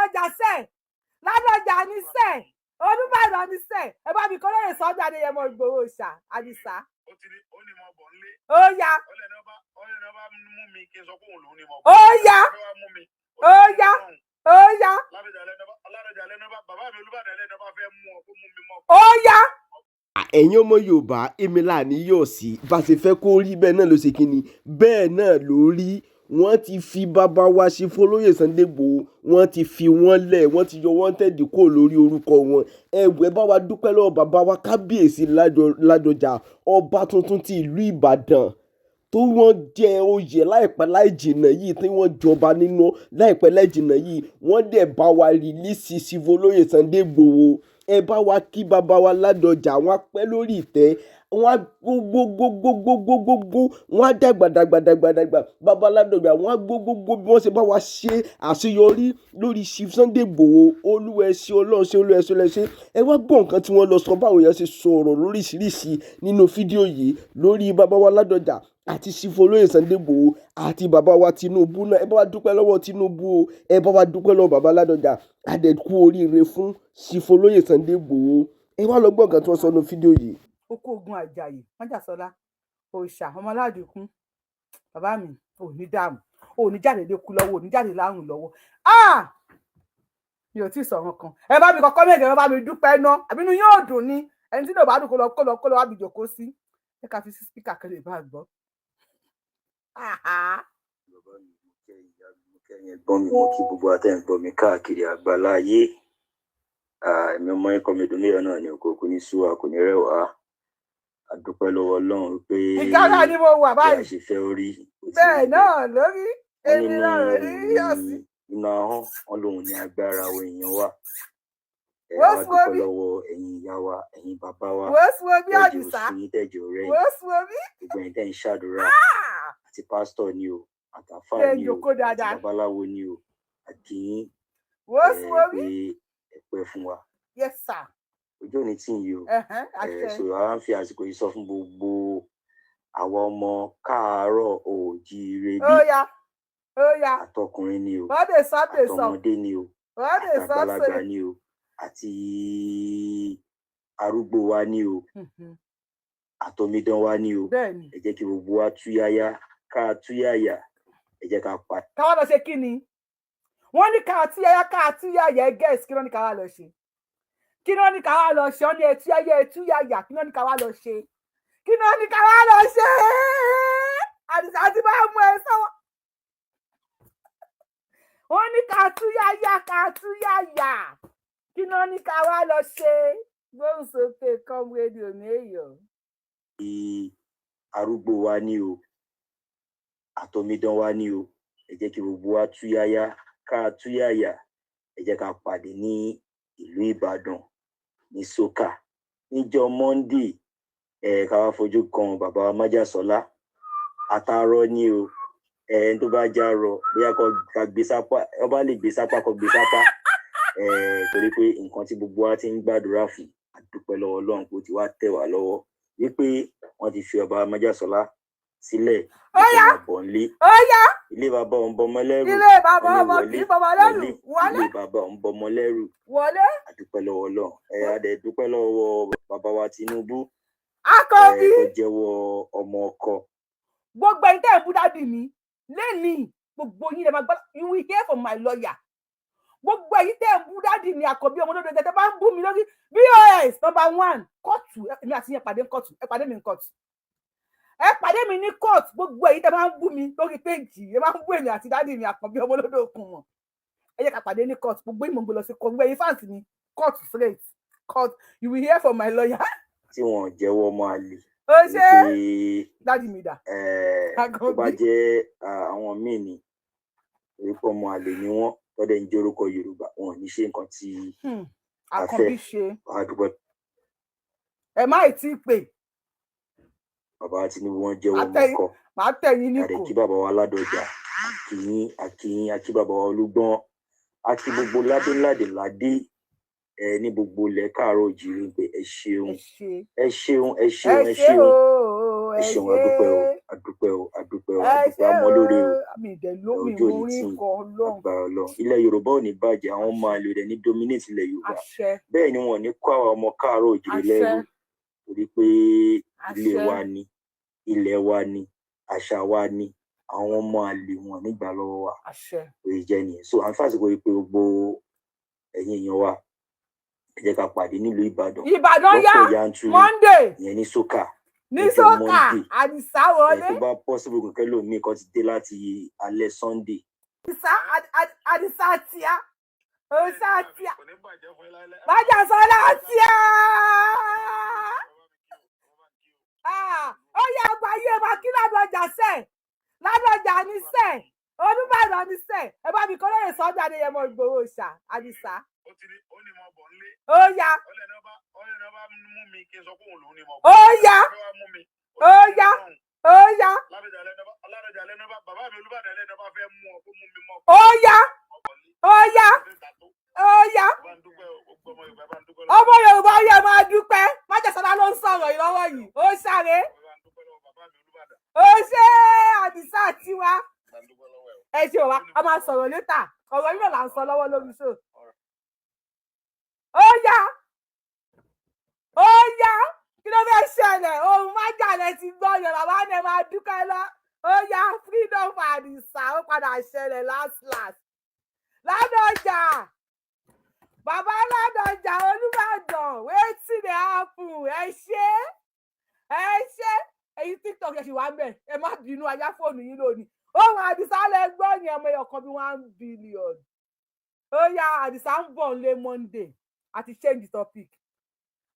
Ládọjà sẹ, Ládọjà ní sẹ, Olúbàdàn ní sẹ. Ẹ bá mi kọ́ lóye Sunday Adéyẹmọ Ìgbòho ṣá, Àdìsá. Ó ti ní, ó ní mo bọ̀ nílé. Ó yá. Ó lẹ́ni ọba, ó lẹ́ni ọba mú mi kí n sọ pé òun lòún ní mo bọ̀. Ó yá. Ó fẹ́ wá mú mi. Ó yá, ó yá. Ládọjà lẹ́ni ọba, Ládọjà lẹ́ni ọba, bàbá mi Olúbàdàn lẹ́ni ọba fẹ́ mú ọ kó mú mi mọ́. Ó yá. Ẹ̀yin ọmọ Yorùbá, èmi là ní yọ̀ sí. Bá ṣe fẹ́ kó rí bẹ́ẹ̀ náà ló ṣe kíni, bẹ́ẹ̀ náà ló rí. Wọ́n ti fi bàbá wa ṣe fọlọ́yè Sunday Igboho, wọ́n ti fi wọ́n lẹ̀, wọ́n ti yọ wanted kúrò lórí orúkọ wọn. Ẹ̀wẹ̀, bá wa dúpẹ́ lọ́wọ́ bàbá wa kábíyèsí Ládọjà, ọba tuntun ti ìlú Ìbàdàn tó wọ́n jẹ oyè láìpẹ́ láì jìnnà yìí, tí wọ́n jọba nínú láìpẹ́ láì jìnnà yìí. Wọ́n dẹ̀ bá wa release Chief Olóyè Sunday Igboho. Ẹ bá wa kí bàbá wa Ládọjà. Wọ́n á pẹ́ lórí ìtẹ́, wọ́n á gbogbogbogbogbogbogbò, wọ́n á dàgbà dàgbà dàgbà dàgbà. Bàbá Ládọjà, wọ́n á gbogbogbò bí wọ́n ṣe bá wa ṣe àṣeyọrí lórí Chief Sunday Igboho. Olúwa ẹ ṣé, Ọlọ́run ṣe, Olúwa ẹ ṣé, Olúwa ẹ ṣé. Ẹ wá gbọ́ nǹkan tí wọ́n lọ sọ, báwo yẹn ṣe sọ̀rọ̀ lóríṣiríṣi nínú fídíò yìí lórí bàbá wa Ládọjà àti Chief Olóyè Sunday Igboho àti bàbá wa Tinubu náà. Ẹ bá wa dúpẹ́ lọ́wọ́ Tinubu o, ẹ bá wa dúpẹ́ lọ́wọ́ bàbá Ládọjà. A dẹ̀ kú oríire fún Chief Olóyè Sunday Igboho. Ẹ wá lọ gbọ́ nǹkan tí wọ́n sọ nínú fídíò yìí. Okó ogun àjàyè májàsọlá òòṣà ọmọládìkún, bàbá mi ò ní dààmú, ò ní jáde lékú lọ́wọ́, ò ní jáde lárùn lọ́wọ́. Ah, mi ò tí ì sọ̀rọ̀ kan. Ẹ bá mi kọ́kọ́ méje, ẹ bá mi dúpẹ́ ná. Àbínú yóò dùn ní ẹni tí yóò bá dùn, kó lọ, kó lọ, kó lọ wá bí jòkó sí. Ẹ ká fi sí speaker kan lè bá a gbọ́. Bàbá mi, mo kí ẹ̀yin ìyá mi, mo kí ẹ̀yin ẹ̀gbọ́n mi, mo kí gbogbo àtẹ̀ ń gbọ́ mi káàkiri àgbàlá ayé. Èmi ọmọ yín Kọ́mídùnmíyọ̀ náà ní òkú ní súwà kò ní rẹwà. A dúpẹ́ lọ́wọ́ Ọlọ́run pé Ìkárà ni mo wà bí a báyìí. ṣe fẹ́ orí ó ti Bẹ́ẹ̀ rí bẹ́ẹ̀. náà lórí Wọ́n èmi nínú náà rí yọ̀ sí. nínú ahọ́n wọn lòun ní agbára àwọn èèyàn wa. Ẹ Wọ́n wá sún dúpẹ́ omi. lọ́wọ́ ẹ̀yin ìyá wa, ẹ̀yin bàbá wa, Wọ́n sún omi. tẹ́jọ́ Àdìsá. sú yín, tẹ́jọ́ rẹ́yìn, Wọ́n sún omi. gbogbo ẹ̀yin tẹ́ ń ṣàdúrà, àti pásítọ̀ ni o, àtàfáà Ṣé ni o, jòkó àti dáadáa. babaláwo ni o, àti yín. Wọ́n Ẹ sún omi. pé ẹ pẹ́ fún wa. Yes sir. Ojú òní tì yín o. Ẹ Àṣẹ. So a ń fi àsìkò yìí sọ fún gbogbo àwa ọmọ káàárọ̀ oòjíire Ó bí yá, ó yá. àtọkùnrin ni o, Wọ́n dé sọ́dẹ̀ sọ. àtọmọdé ni o, Wọ́n dé àtàgbàlagbà sọ́sẹ̀. ni o, àti arúgbó wa ni o, àtọmídán wa ni o, ẹ jẹ́ kí gbogbo wa túyáyá, ká túyáyà, ẹ jẹ́ ká pa Káwá lọ ṣe kí ni? Wọ́n ní ká túyáyá, ká túyáyà. Ẹ gẹ́ẹ̀sì, kí ló ní ká wá lọ ṣe? Kí ló ní ká wá lọ ṣe? Wọ́n ní ẹ túyáyá, ẹ túyáyà. Kí ló ní ká wá lọ ṣe? Kí ló ní ká wá lọ ṣe? Àdìsá ti bá mú ẹ sọ́wọ́. Wọ́n ní ká túyáyá, ká túyáyà. Kí ló ní ká wá lọ ṣe? Gbóhùn sókè, comrade Oníyọ. Arúgbó wa ni o, àtọmídán wa ni o, ẹ jẹ́ kí gbogbo wa túyáyá, ká túyáyà, ẹ jẹ́ ká pàdé ní ìlú Ìbàdàn ní Sókà níjọ́ Monday. Ẹ ká wá fojú kan bàbá wa Májàsọlá. Àtàrọ ni o, ẹ tó bá já rọ, bóyá kó ká gbé sápá, ọba lè gbé sápá, kó gbé sápá ẹ, torí pé nǹkan tí gbogbo wa ti ń gbàdúrà fún, a dúpẹ́ lọ́wọ́ Ọlọ́run pé ó ti wá tẹ̀ wá lọ́wọ́ wípé wọ́n ti fi ọba Májàsọlá sílẹ̀ Ó wípé yá. máa bọ̀ nílé. Ó yá. Ilé bàbá òun bọmọ lẹ́rù. Ilé bàbá Wọ́n ní ọmọ wọlé, kì í bọmọ lẹ́rù. wọlé. Wọlé. Ilé bàbá òun bọmọ lẹ́rù. Wọlé. A dúpẹ́ lọ́wọ́ Ọlọ́run. Ẹ a dẹ̀ dúpẹ́ lọ́wọ́ bàbá wa Tinubu, ẹ Akọbí. tó jẹ́wọ́ ọmọ ọkọ. Gbogbo ẹ̀yin tẹ́ ẹ̀ bú daddy mi lẹ́nìí, gbogbo yín lè máa gbọ́. You will hear from my lawyer. Gbogbo ẹ̀yin tẹ́ ẹ̀ bú daddy mi, àkọ́bí ọmọ lóde, tẹ́ bá ń bú mi lórí bos number one kóòtù, èmi àti yẹn pàdé ní kóòtù. Ẹ pàdé mi ní kóòtù, ẹ pàdé mi ní kóòtù. Gbogbo ẹ̀yin tẹ́ máa ń bú mi lórí péjì, ẹ máa ń bú èmi àti daddy mi, àkọ́bí ọmọ lóde òkun wọn, ẹ jẹ́ ká pàdé ní kóòtù. Gbogbo ìmọ̀ gbé lọ sí kóòtù. Gbogbo ẹ̀yin fans mi, court straight, court. You will hear from my lawyer. Tí wọn jẹ́wọ́ ọmọ àlè. Ó ṣe. Wípé Daddy mi dà? Tó bá jẹ́ àwọn míì ni, torí pé ọmọ àlè ni wọ́n tọ́dẹ̀ ń jẹ́ orúkọ Yorùbá, wọn ò ní ṣe nǹkan tí a fẹ́. Àkànbí ṣe. A dúpẹ́. Ẹ má ì tí ì pè. Bàbá Tinubu, wọn jẹ́wọ́ ọmọ ọkọ. Màá tẹ̀yìn ní Àdẹ kò. Kí bàbá wa Ládọjà, àkìyín, àkìyín, àkí bàbá wa Olúgbọ́n, àkí gbogbo ládéládé ládé ẹ ní gbogbo ilẹ̀ káàárọ̀ òjìrì pé ẹ ṣeun. Ẹ ṣe. Ẹ ṣeun, ẹ Ẹ ṣeun, ẹ ṣe ṣeun. O. Ẹ Ẹ ṣeun, ṣé. Adúpẹ́ o, adúpẹ́ o, adúpẹ́ o. Ẹ Adúpẹ́, ṣé amọ́lóore o. o. Mi ìdẹ lómi Ojú mo òní rí tì yín. kọ Ọlọ́run. Agbára Ọlọ́run, ilẹ̀ Yorùbá ò ní bàjẹ́. Àwọn ọmọ àlè rẹ̀ ní dominate ilẹ̀ Yorùbá. Àṣẹ. Bẹ́ẹ̀ ni wọn ò ní kó àwọn ọmọ káàárọ̀ òjìrè Àṣẹ. lẹ́rú, torí pé ilé Àṣẹ. wa ni, ilẹ̀ wa ni, àṣà wa ni. Àwọn ọmọ àlè wọn nígbà lọ́wọ́ wa. Àṣẹ. Òye jẹ́ nìyẹn. So à ń fàsìkò yìí pé gbogbo ẹ̀yin èèyàn wa, ẹ jẹ́ ká pàdé nílùú Ìbàdàn Ìbàdàn yá. lọ́pọ̀ yanturu. Monday. Ìyẹn ní Sókà ní lọ́jọ́ Sókà. Monday. Àdìsá Ẹ wọlé. tó bá possible, kẹ̀kẹ́ lómi kan ti dé láti alẹ́ Sunday. Àdìsá, Àdìsá tíá, òòṣà tíá. Kò ní bàjẹ́ fún yín láíláí. Májàsọ́lá tíá. Ah, ó yẹ àgbà yé wa kí Ládọjà sẹ, Ládọjà ní sẹ, Olúbàdàn ní sẹ. Ẹ bá mi kọ́ lóye Sunday Adéyẹmọ Ìgbòho ṣá, Àdìsá. Ó ti ní, ó ní mo bọ̀ nílé. Ó yá. Ó lẹ́nu ọba, ó lẹ́nu ọba mú mi kí n sọ pé òun lòún ní mo Ó bọ̀. yá. Ó fẹ́ wá mú mi. Ó yá, ó yá. Ládọjà lẹ́nu ọba, Ládọjà lẹ́nu ọba, bàbá mi Olúbàdàn lẹ́nu ọba fẹ́ mú ọ kó mú mi mọ́. Ó yá, ó yá, ó yá. Bá ń dúpẹ́ o, gbogbo ọmọ Yorùbá, bá ń dúpẹ́. Ọmọ Yorùbá yẹ máa dúpẹ́. Májàsọ́lá ló ń sọ̀rọ̀ yìí lọ́wọ́ yìí, ó ṣàré. Bá ń dúpẹ́ lọ́wọ́ bàbá mi Olúbàdàn. Ó ṣe, Àdìsá tiwa. Bá ń dúpẹ́ lọ́wọ́ ẹ̀ o. Ẹ ṣe wá, a máa sọ̀rọ̀ later. Ọ̀rọ̀ yìí náà là ń sọ lọ́wọ́ lórí show. Ó yá, ó yá, kí ló fẹ́ ṣẹlẹ̀? Ohun májàlẹ̀ ti gbọ́ yẹn, bàbá ni ẹ máa dúpẹ́ lọ. Ó yá, freedom for Àdìsá, ó padà ṣẹlẹ̀ last last. Ládọjà, bàbá Ládọjà Olúbàdàn, wetin dey happen? Ẹ ṣé, ẹ ṣé. Ẹ̀yin TikTok, ẹ ṣì wá ń bẹ̀, ẹ má bínú, ayá fóònù yín lónìí. Ohun Àdìsá lẹ gbọ́ yẹn, ọmọ ẹyọ kan bí 1 billion. Ó yá, Àdìsá ń bọ̀ lé Monday. Àti change the topic,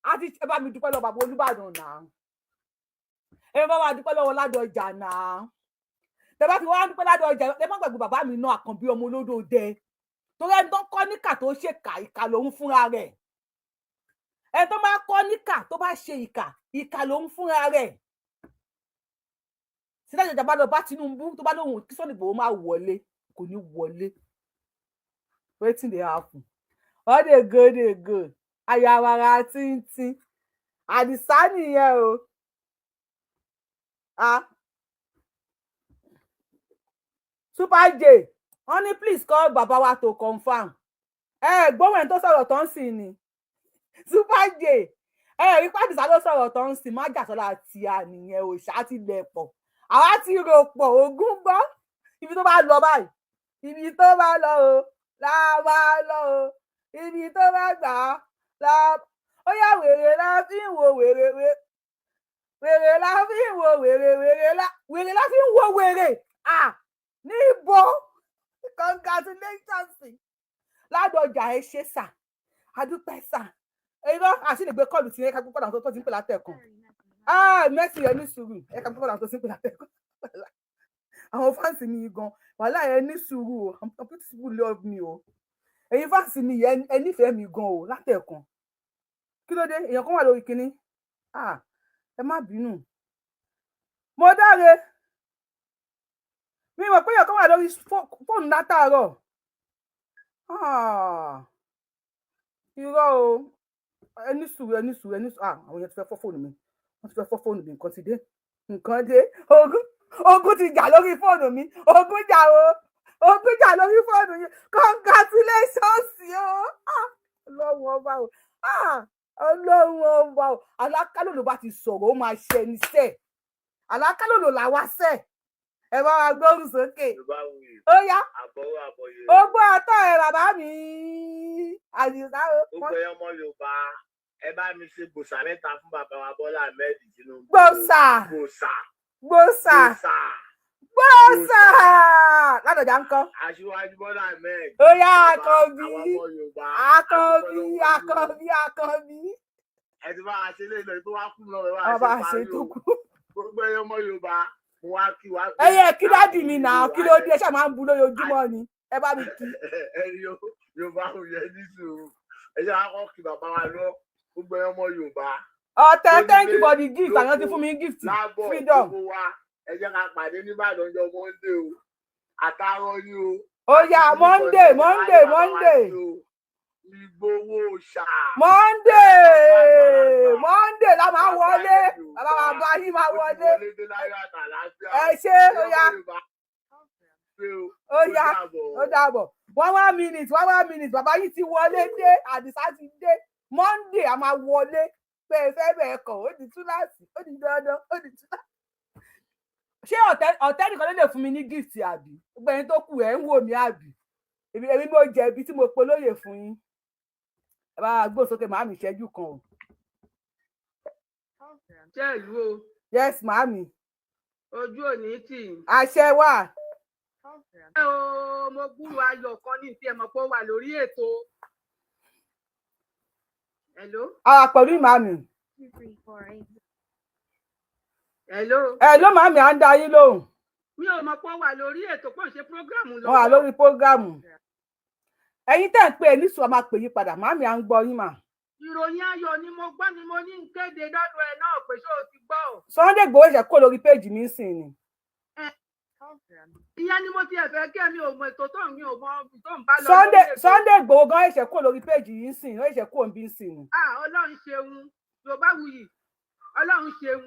àti ẹ bá mi dúpẹ́ lọ́wọ́ bàbá Olúbàdàn náà, ẹ bá wa dúpẹ́ lọ́wọ́ Ládọjà náà. Tẹ bá ti wá dúpẹ́ Ládọjà, ẹ má gbàgbé bàbá mi náà, Àkànbí ọmọ olódò dẹ, torí ẹni tó ń kọ́ níkà tó ṣèkà, ìkà lòun fúnra rẹ̀. Ẹni tó máa kọ́ níkà tó bá ṣe ìkà, ìkà lòun fúnra rẹ̀. Sílẹ̀ ìjọba lọ bá Tinubu, tó bá lóhùn kí Sunday Igboho máa wọlé, kò ní wọlé. Wetin dey happen? All dey go, dey go. Ayawara tíntín, Àdìsá nìyẹn o. Ah, Super J, wọ́n ní please call bàbá wa to confirm. Ẹ gbóhùn ẹni tó sọ̀rọ̀ tó ń sìn ni Super J. Ẹ rí pàdísà ló sọ̀rọ̀ tó ń sìn. Májàsọ́lá tí a nìyẹn, òòṣà ti lẹ̀ pọ̀, àwa ti rò pọ̀, ogún gbọ́. Ibi tó bá lọ báyìí, ibi tó bá lọ o la máa lọ o, ibi tó bá gbà á la. Ó yá, wèrè la fi ń wo wèrè, wèrè la fi ń wo wèrè, wèrè la, wèrè la fi ń wo wèrè. Ah, níbo? Congratulations, Ládọjà, ẹ ṣé sà, adúpẹ́ sà. Irọ́ àti lè gbé call tí ẹ ká gbé call àwọn tó ti ń pè látẹ̀kàn. Ah, Mercy, ẹ ní sùúrù, ẹ ká gbé call àwọn tó ti ń pè látẹ̀kàn. Àwọn fans mi gan, wàhálà, ẹ ní sùúrù o. People love me o. Ẹ̀yin fans mi, ẹ nífẹ̀ẹ́ mi gan o. Látẹ̀kàn, kí ló dé? Èèyàn kan wà lórí kinní. Ah, ẹ má bínú, mo dáre. Mi mọ̀ pé èèyàn kan wà lórí fóònù látàárọ̀. Ah, irọ́ o, ẹ ní sùúrù, ẹ ní sùúrù, ẹ ní sùúrù. Ah, àwọn yẹn ti fẹ́ fọ́ fóònù mi, wọ́n ti fẹ́ fọ́ fóònù mi. Nǹkan ti dé, nǹkan dé. Ogun, ogun ti jà lórí fóònù mi. Ogun jà o, ogun jà lórí fóònù mi. Congratulations o. Ah, Ọlọ́run ọba o. Ah, Ọlọ́run ọba o. Alákàlòlò bá ti sọ̀rọ̀, ó máa ṣe ẹni sẹ́ẹ̀. Alákàlòlò làwa sẹ́ẹ̀. Ẹ bá wa gbóhùn sókè. Ó yá. Àbọ̀wọ̀ àbọ̀yè. Ogún ọtọ ẹ, bàbá mi Àdìsá o. Gbogbo ẹyọ ọmọ Yorùbá, ẹ bá mi ṣe gbòòsà mẹ́ta fún bàbá wa Bọ́lá Ahmed Tinubu. Gbòòsà. Gbòòsà. Gbòòsà. Gbòòsà. Gbòòsà. Ládọjà ńkọ́? Aṣíwájú Bọ́lá Ahmed. Ó yá. Bàbá, Àkànbí. àwa ọmọ Yorùbá, Àkànbí. a dúpẹ́ lọ́wọ́ yín o. Àkànbí, Àkànbí. Ẹ ti bá wa ṣe léyìn lọ, tó wá kú lọ, ẹ wá Ọba ṣe ṣe parí tó o. kú. Gbogbo ẹyọ ọmọ Yorùbá, mo wá kí wa pé Ẹ yẹ kí daddy mi nà, kí ló dé? Ṣáà máa ń bu lójoojúmọ́ ni. Ẹ bá mi kí. Ẹni Yorùbá ò yẹ ní sùúrù. Ẹ jẹ́ ká kọ́ kí bàbá wa lọ. Gbogbo ẹyọ ọmọ Yorùbá. Ọ̀tẹ̀, thank you for the gift. Àwọn ti fún mi gift. Lábọ̀. Freedom. Gbogbo wa, ẹ jẹ́ ká pàdé nìbàdàn ọjọ́ Monday o. Àtàrọ ni o. Ó yá, Monday, Monday, Monday. Ìgbòho ṣá. Monday, Monday la máa wọlé. Bàbá, bàbá yín máa wọlé. Ẹ ṣé, ó yá, ó yá, ó dàbọ̀. One one minute, one one minute. Bàbá yìí ti wọlé dé, Àdìsá ti dé. Monday a máa wọlé pé ẹ fẹ́ bẹ̀ẹ̀ kọ̀, ó di túláàsì, ó di dandan, ó di túláàsì. Ṣé ọ̀tẹ̀ ọ̀tẹ̀ nìkan ló lè fún mi ní gift, àbí gbogbo ẹni tó kù ẹ̀ ń wò mí, àbí èmi mo jẹ̀bi tí mo polóyè fún yín? Ẹ bá wa gbóhùn sókè, màámi, ìṣẹ́jú kan o. Ṣé ìlú o? Yes, màámi. Ojú òní tì í. Àṣẹ wà. Ẹ o, mo gbúrò ayọ̀ kan ní tí ẹ mọ̀ pé ó wà lórí ètò. Hello? Àwa pẹ̀lú, màámi. Hello? Ẹ ló, màámi, à ń dá yín lóhùn. Mi ò mọ̀ pé ó wà lórí ètò pọ̀, ń ṣe program Wọn wà lọ́wọ́. lórí program. Ẹ̀yin tẹ́ ń pè é nísùn, a máa pè yín padà. Màámi, à ń gbọ́ yín mà. Ìròyìn ayọ̀ ni mo gbọ́ ni mo ní ń kéde dọ́dọ̀ ẹ náà pé ṣé o ti gbọ́ o. Sunday Igboho ṣe kó lórí péjì mi sìn ni. Ìyẹn ni mo ti ẹ̀ fẹ́ kí mi ò mọ ètò tó ń, mi ò mọ ibi tó ń bá lọ Sunday lórí ètò. Sunday Igboho gan ṣe kó lórí péjì yìí sìn, ó ṣe kó ń bí sìn ni. Ah, Ọlọ́run ṣeun! Yorùbá wuyì, Ọlọ́run ṣeun,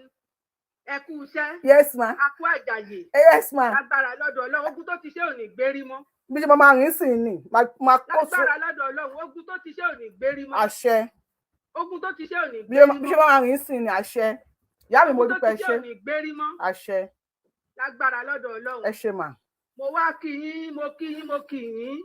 ẹ kú iṣẹ́. Yes ma. A kú àjàyè. Yes ma. Lágbára lọ́dọ̀ Ọlọ́run, ogun tó ti ṣe ò ní gbérí mọ́. Bí ṣe máa rìn sìn ni máa kó sùn. Lágbára lọ́dọ̀ Ọlọ́run, ogun tó ti ṣe ò ní gbérí mọ́. Àṣẹ. Ogun tó ti ṣe ò ní Bí gbérí ṣe mọ́. máa rìn sìn ni, àṣẹ. Ìyá mi, mo Ogun tó dúpẹ́ ti ṣe ṣe. ò ní gbérí mọ́. Àṣẹ. Lágbára lọ́dọ̀ Ọlọ́run. Ẹ ṣe mà. Mo wá kí yín, mo kí yín, mo kí yín,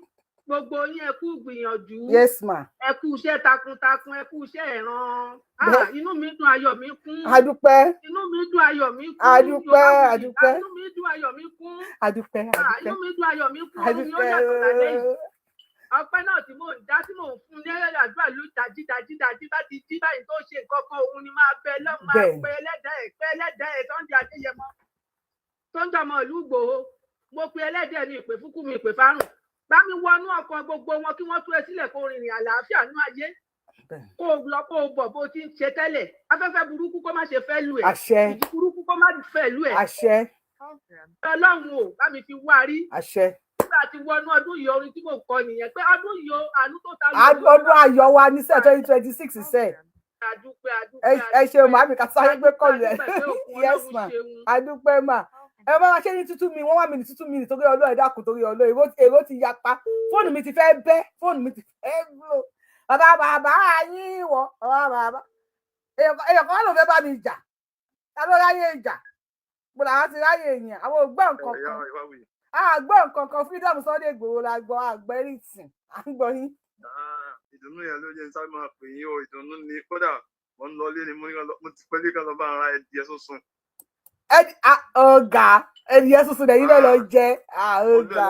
gbogbo yín, ẹ kú gbìyànjú. Yes ma. Ẹ kú iṣẹ́ takuntakun, ẹ kú iṣẹ́ ìran. Ah, inú mi dùn, ayọ̀ mi kún. Adúpẹ́. Inú mi dùn, ayọ̀ mi kún. Adúpẹ́. Yorùbá wuyì. Adúpẹ́. Inú mi dùn, ayọ̀ mi kún. Adúpẹ́. Ah, Adúpẹ́. inú mi dùn, ayọ̀ mi kún, ọdún mi ó Adúpẹ́. yàtọ̀ lálẹ́ yìí. Ọpẹ́ náà tí mò ń dá, tí mò ń fún ní àdúrà ló dájí dájí dájí, bá ti jí báyìí tó ṣe nǹkan kan, òun ni máa bẹ lọ́mọ, máa pé ẹlẹ́dàá ẹ̀, pé ẹlẹ́dàá ẹ̀ Sunday Adéyẹmọ tó ń jọmọ ìlú Ìgbòho. Mo pe ẹlẹ́dàá mi, ìpè fúkú mi, ìpè fárùn, bá mi wọnú ọkàn gbogbo wọn kí wọ́n tú ẹ sílẹ̀, kó rìnrìn àlàáfíà ní ayé, kó o lọ, kó o bọ̀ bó o ti ń ṣe tẹ́lẹ̀. Afẹ́fẹ́ burúkú kó má ṣe fẹ́ lù ẹ́. Àṣẹ. Ìjì burúkú kó má fẹ́ lù ẹ́. Àṣẹ. Ọlọ́run ò bá mi fi wá rí. Àṣẹ. Nígbà tí wọnú ọdún yìí, orin tí mò ń kọ nìyẹn pé ọdún yìí o, àánú tó ta. Ọdún ayọ̀ wa ní sẹ́ẹ̀, 2026 sẹ́ẹ̀. Adúpẹ́, adúpẹ́. Ẹ ṣeun, màámi, ká sáré gbé kọlù ẹ. Yes ma, adúpẹ́ mà. Ẹ bá wa ṣe ní tútù mi, wọ́n wà mí ní tútù mi nítorí Ọlọ́run. Ẹ dákun, torí Ọlọ́run, èrò ti yapa, fóònù mi ti fẹ́ bẹ́, fóònù mi ti fẹ́ blow. Bàbá, bàbá yín wọ bàbá, bàbá èèyàn kan ló fẹ́ bá mi jà. Ta ló ráyè ìjà? Mo làwọn ti ráyè èèyàn, àwọn ò gbọ́ nǹkan kan, a gbọ́ nǹkan kan. Freedom Sunday Igboho la gbọ́, a gbọ́ anything. À ń gbọ́ yín. Ìdùnnú yẹn ló jẹ́ ní sáré máa pè yín o. Ìdùnnú ni, kódà mo ń lọlé ni, mo ní mo ti pẹ́lú kan lọ bá ara ẹdìyẹ sísun. Ọ̀gá, ẹdìyẹ sísun lẹ́yìn náà lọ jẹ, ọ̀gá.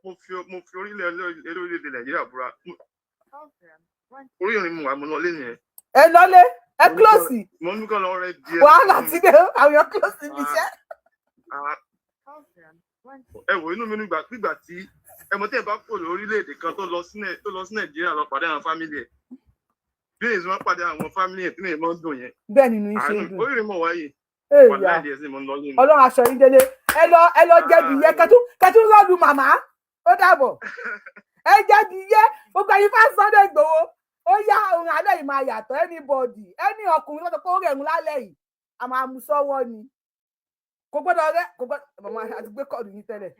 Mo fi orílẹ̀ orílẹ̀-èdè Nàìjíríà búra, orí ìrìn mu wà, mo lọlé nìyẹn. Ẹ lọlé, ẹ close. Mo ní kọ́ lọ rẹ díẹ̀. Wàhálà ti dé, àwọn èèyàn close ibi iṣẹ́. Ẹ wò, inú mi nígbà nígbà tí ẹ mọ̀ tí ẹ bá kò lórílẹ̀-èdè kan tó lọ sí Nàìjíríà lọ pàdé àwọn family ẹ̀, bí èyí máa pàdé àwọn family ẹ̀ tí èyí máa ń dùn yẹn. Bẹ́ẹ̀ nínú iṣẹ́ dùn. Orí mi mọ̀ wáyé. Ọlọ́run aṣọ yín délé. Ẹ lọ, ẹ lọ jẹbi yẹ kẹtù kẹtù lọ́dún màmá. Ó dàbọ̀, ẹ jẹbi yẹ gbogbo ẹ̀yin fún Sunday Igboho. Ó yá, òun alẹ́ yìí máa yàtọ̀. Anybody, ẹni ọkùnrin lọ́sọ̀ pé ó rẹ̀ ń lálẹ́ yìí, a máa mú sọ́wọ́ ni. Kò gbọ́dọ̀ rẹ, kò gbọ́dọ̀. Màmá àti gbé kọ́ọ̀dù yín tẹ́lẹ̀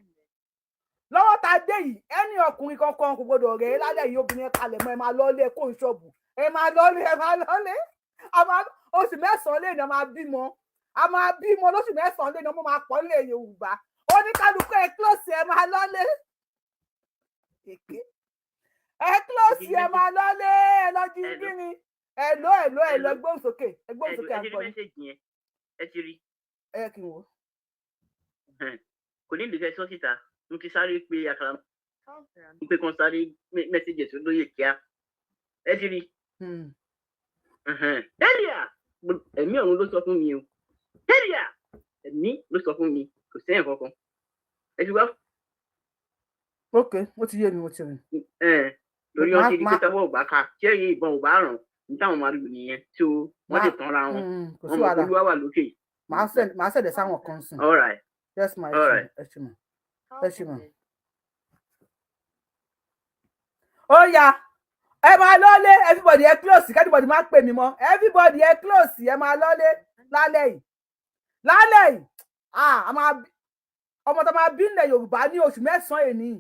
lọ́wọ́ tá a dé yìí. Ẹni ọkùnrin kankan kò gbọ́dọ̀ rẹ̀ lálẹ́ yìí. Obìnrin kalẹ̀ mọ́, ẹ máa lọ́lé, kó ń ṣọ́ọ̀bù, ẹ máa lọ́lé, ẹ máa lọ́lé. Oṣù 9 lé ní a máa bímọ, a máa bímọ lóṣù 9 lé ní ọmọ máa pọ̀ nílẹ̀ Yorùbá. Oníkálukú ẹ close, ẹ máa lọ́lé, ẹ close, ẹ máa lọ́lé, ẹ lọ jí gíní. Ẹ lọ, ẹ lọ, ẹ lọ, gbóhùn sókè, ẹ gbóhùn sókè. Ẹ ti rí Àgbọ̀. Message yẹn, ẹ ti rí? Ẹ yẹ kí n wò. Kò ní ìdíkẹ́ sọ síta, mo ti sáré pé àkàrà pé kan sáré message tó lóye kíá. Ẹ ti rí? Tẹ́lẹ̀ ẹ̀mí ọ̀run ló sọ fún mi o, tẹ́lẹ̀ ẹ̀mí ló sọ fún mi, kò sẹ́yìn kankan. Ẹ ti wá. Ok, ó ti yé mi, mo ti rìn. Lórí wọn ti di pé tọwọ́ ò bá ka tí ẹ̀yìn ìbọn ò bá ràn ní táwọn máa lù nìyẹn tí wọ́n lè tanra wọn. Wọn mọ̀ pé Olúwa wà lókè. Màá send ẹ̀ sáwọn kan sùn. All right. Yes ma. All right. Ẹ ṣe mọ, ẹ ṣe mọ. Ó yá. Ẹ máa lọ́lé. Everybody, ẹ close. Everybody, má pè mí mọ́. Everybody, ẹ close. Ẹ máa lọ́lé lálẹ́ yìí, lálẹ́ yìí. Ah, a máa ọmọ tó máa bí nílẹ̀ Yorùbá ní oṣù 9 èní,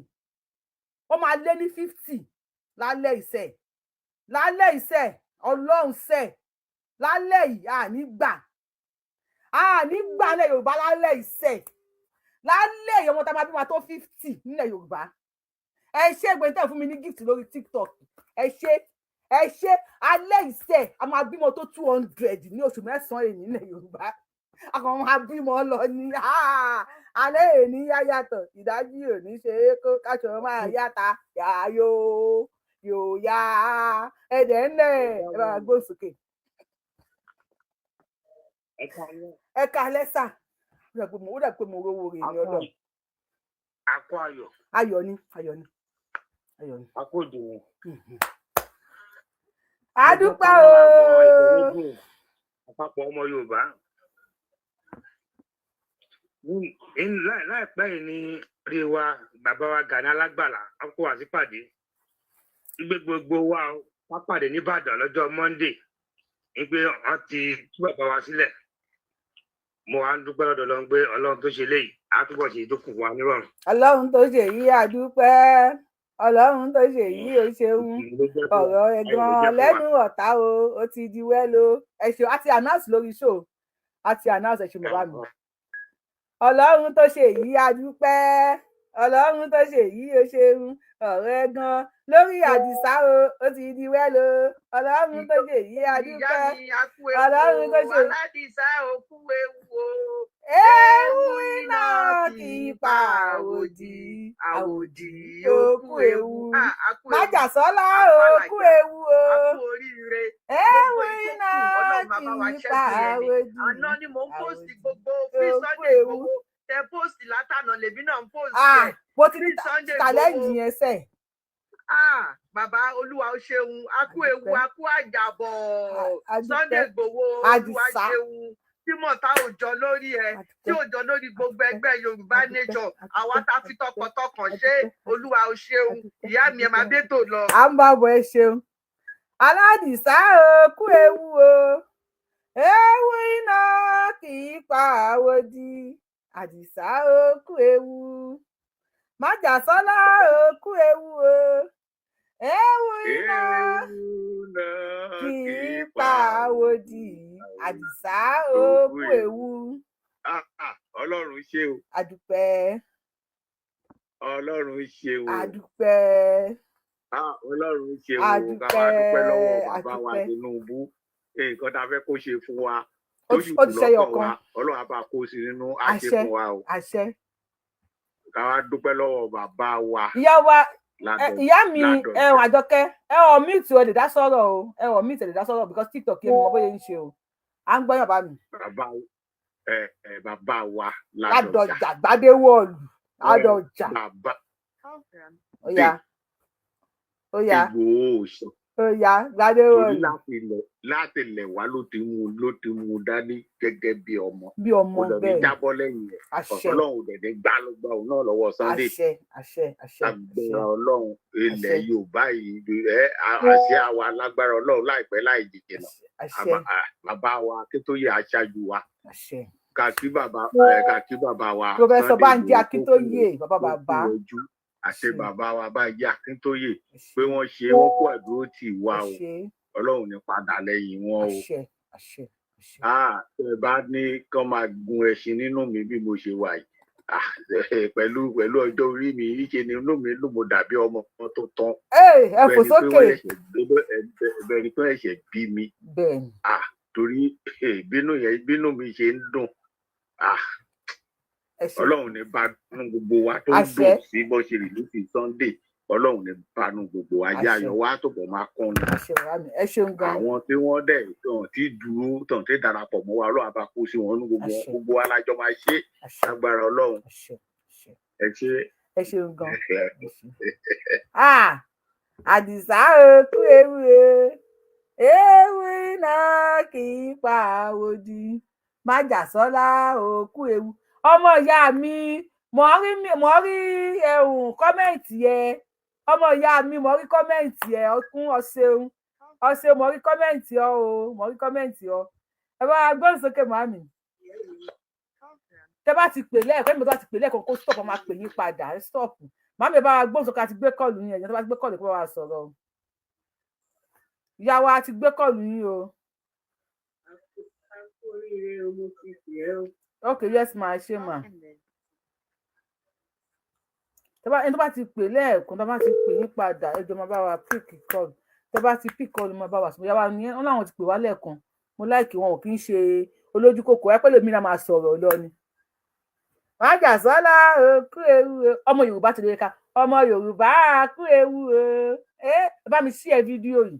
ó máa lé ní 50 lálẹ́ ìṣẹ́, lálẹ́ ìṣẹ́. Ọlọ́run ṣẹ́ lálẹ́ yìí, àní gbà, àní gbà nílẹ̀ Yorùbá lálẹ́ ìṣẹ́, lálẹ́ yìí. Ọmọ tá a máa bí máa tó 50 nílẹ̀ Yorùbá. Ẹ ṣé gbẹ̀ntẹ́ fún mi ní gift lórí TikTok. Ẹ ṣé, ẹ ṣé. Alẹ́ ìṣẹ́, a máa bímọ tó 200 ní oṣù 9 èní nílẹ̀ Yorùbá. A kàn máa bímọ lọ ní alẹ́ èní. Yáyàtọ̀ ìdájí òní ṣe é kó káṣọ máa yáta yáyó yóò yá ẹ̀dẹ̀ ńlẹ̀. Ẹ bá gbó sókè. Ẹ káalẹ́ sà. Ó dà pé mo rówó rè ní ọlọ́run. Akọ ayọ̀. Ayọ̀ ni, ayọ̀ ni, ayọ̀ ni. Akọ ìdùnnú. A dúpẹ́ o. Àpapọ̀ ọmọ Yorùbá láìpẹ́ yìí ní rí wa, bàbá wa Gani Alágbàlá á kó wa sípàdé gbé gbogbo wa wá pàdé nìbàdàn lọ́jọ́ Monday, wípé wọ́n ti tú bàbá wa sílẹ̀. Mo wá ń dúpẹ́ lọ́dọ̀ Ọlọ́run pé Ọlọ́run tó ṣe léyìí á túbọ̀ ṣe tó kù fún wa nírọ̀rùn. Ọlọ́run tó ṣe yìí, a dúpẹ́. Ọlọ́run tó ṣe yìí, ó ṣeun. Ọ̀rọ̀ ẹ̀gàn lẹ́nu ọ̀tá o, ó ti di wẹ́lo. Ẹ ṣeun. A ti announce lórí show, a ti announce. Ẹ ṣeun, bàbá mi. Ọlọ́run tó ṣe yìí, a dúpẹ́. Ọlọ́run tó ṣe yìí, ó ṣeun. Ọ̀rọ̀ ẹ̀gàn lórí Àdìsá o, ó ti di wẹ́lo. Ọlọ́run tó ṣe yìí, a dúpẹ́. Ọlọ́run tó ṣe. Aládìsá, òkú ewu o. Ewu iná kì í pa àwòdì, àwòdì òkú ewu. Májàsọ́lá, òkú ewu o. Ewu iná kì í pa àwòdì. Àná ni mò ń post gbogbo free Sunday Igboho tẹ post látànà, lèmi náà ń post ẹ. Mo ti ní challenge yẹn sẹ. Ah, bàbá, Olúwa ó ṣeun. A kú ewu, a kú àjàbọ̀ Sunday Igboho. Olúwa ṣeun tí mọ̀tá òjọ lórí ẹ, tí òjọ lórí gbogbo ẹgbẹ́ Yorùbá Nation, àwa tá fi tọkàntọkàn ṣe. Olúwa ó ṣeun. Ìyá mi, ẹ máa dé tò lọ. À ń bá bọ̀. Ẹ ṣeun. Aládìsá, o kú ewu o. Ewu iná kì í pa àwòdì. Àdìsá, o kú ewu. Májàsọ́lá, o kú ewu o. Ewu iná kì í pa àwòdì. Àdìsá, o kú ewu. Ọlọ́run ṣe o. Àdúpẹ́. Ọlọ́run ṣe o. Àdúpẹ́. Ọlọ́run ṣe o. Ká wá dúpẹ́ lọ́wọ́ bàbá wa Tinubu. Nǹkan tá a fẹ́ kó ṣe fún wa tó sì kù lọ́kàn wa, Ọlọ́run á bá kó sí nínú, á ṣe fún wa o. Àṣẹ. Ká wá dúpẹ́ lọ́wọ́ bàbá wa. Ìyá wa, ìyá mi ẹ Àjọkẹ́, ẹ ọ̀ mute, ẹ lè dá sọ̀rọ̀ o. Ẹ ọ̀ mute, ẹ lè dá sọ̀rọ̀ because TikTok yẹn mo mọ bóyá ń ṣe o. À ń gbọ́ yàn bá mi. Bàbá ẹ ẹ bàbá wa. Ládọjà Gbadéwọ̀lù Ládọjà. Bàbá. Ó yá, ó yá. Ìgbòho sọ. Ó yá, Gbadéwọ̀lù. Torí láti ilẹ̀ wá ló ti mú dání gẹ́gẹ́ bí ọmọ. Bí ọmọ. Kò dẹ̀ ní Bẹ́ẹ̀. jábọ́ lẹ́yìn ẹ̀. Ọlọ́run ò dẹ̀ ní gbá ló gbá òun náà lọ́wọ́ Sunday. Àṣẹ, àṣẹ, àṣẹ. Agbára Ọlọ́run, ilẹ̀ Yorùbá yìí, ẹ àṣẹ àwa lágbára Ọlọ́run, láìpẹ́ láì jìnnà, bàbá wa Akíntóyè aṣáájú wa, kàkí bàbá ẹ, kàkí bàbá wa Professor Sunday Banji Igboho Akíntóyè, bàbá bàbá. ojú àti bàbá wa Bánjí Akíntóyè pé wọ́n ṣe, wọ́n kó àdúró tì wá o. Ọlọ́run ní padà lẹ́yìn wọn o. Àṣẹ, àṣẹ. Ah, tẹ bá ní kán máa gun ẹṣin nínú mi bí mo ṣe wà yìí, ah, pẹ̀lú ọjọ́ orí mi, ìṣe ni inú mi ló mo dàbí ọmọ tó tán. Ẹ fò sókè. Bẹ́ẹ̀ ni pé wọ́n ṣẹ̀ṣẹ̀ bí mi. Bẹ́ẹ̀ni. Ah, torí ìbínú yẹn, ìbínú mi ṣe ń dùn. Ah, Ọlọ́run ní bánú gbogbo wa tó ń dùn sí bó ṣe release Sunday. Ọlọ́run ní bánú gbogbo wa jẹ́, ayọ̀ wa tó bọ̀ máa kún ni. Ẹ ṣeun gan. Àwọn tí wọ́n dẹ̀ tàn tí dúró tàn tí darapọ̀ mọ́ wa, Ọlọ́run á bá kó sí wọn ní gbogbo gbogbo wa lájọ máa ṣe lágbára Ọlọ́run. Ẹ ṣe. Ẹ ṣeun gan. Ah, Àdìsá, o kú ewu o. Ewu iná kì í pa àwòdì. Májàsọ́lá, o kú ewu. Ọmọ ìyá mi, mo rí ẹ̀hún comment yẹ. Ọmọ ìyá mi, mo rí comment ẹ. Ọkùn ọṣẹun ọṣẹ, mo rí comment ọ o, mo rí comment ọ. Ẹ bá wa gbóhùn sókè, màmí. Tẹ bá ti pè lẹ́ẹ̀kan, ẹ̀mí tó bá ti pè lẹ́ẹ̀kan, kó stop, máa pè yín padà. Ẹ stop. Màmí, ẹ bá wa gbóhùn sókè. Àti gbé call yín. Ẹ̀yìn tó bá ti gbé call, kó bá wa sọ̀rọ̀ o. Ìyá wa, ti gbé call yín o. Oríire o, mo ti pè ẹ́ o. Ok, yes ma, ẹ ṣé ma. Tẹ bá ẹni tó bá ti pè lẹ́ẹ̀kan, tó bá ti pè yín padà, ẹ jọ̀ọ́, máa bá wa pick call. Tẹ bá ti pick call, máa bá wa sọ̀rọ̀. Ìyá wa ní wọn láwọn ti pè wá lẹ́ẹ̀kan. Mo like wọn, ò kí ń ṣe olójú kòkó. Ẹ pẹ́lú mi náà máa sọ̀rọ̀ lọ ni. Májàsọ́lá, kú ewu o. Ọmọ Yorùbá ti lè ka ọmọ Yorùbá, kú ewu o. Ẹ bá mi share fídíò yìí.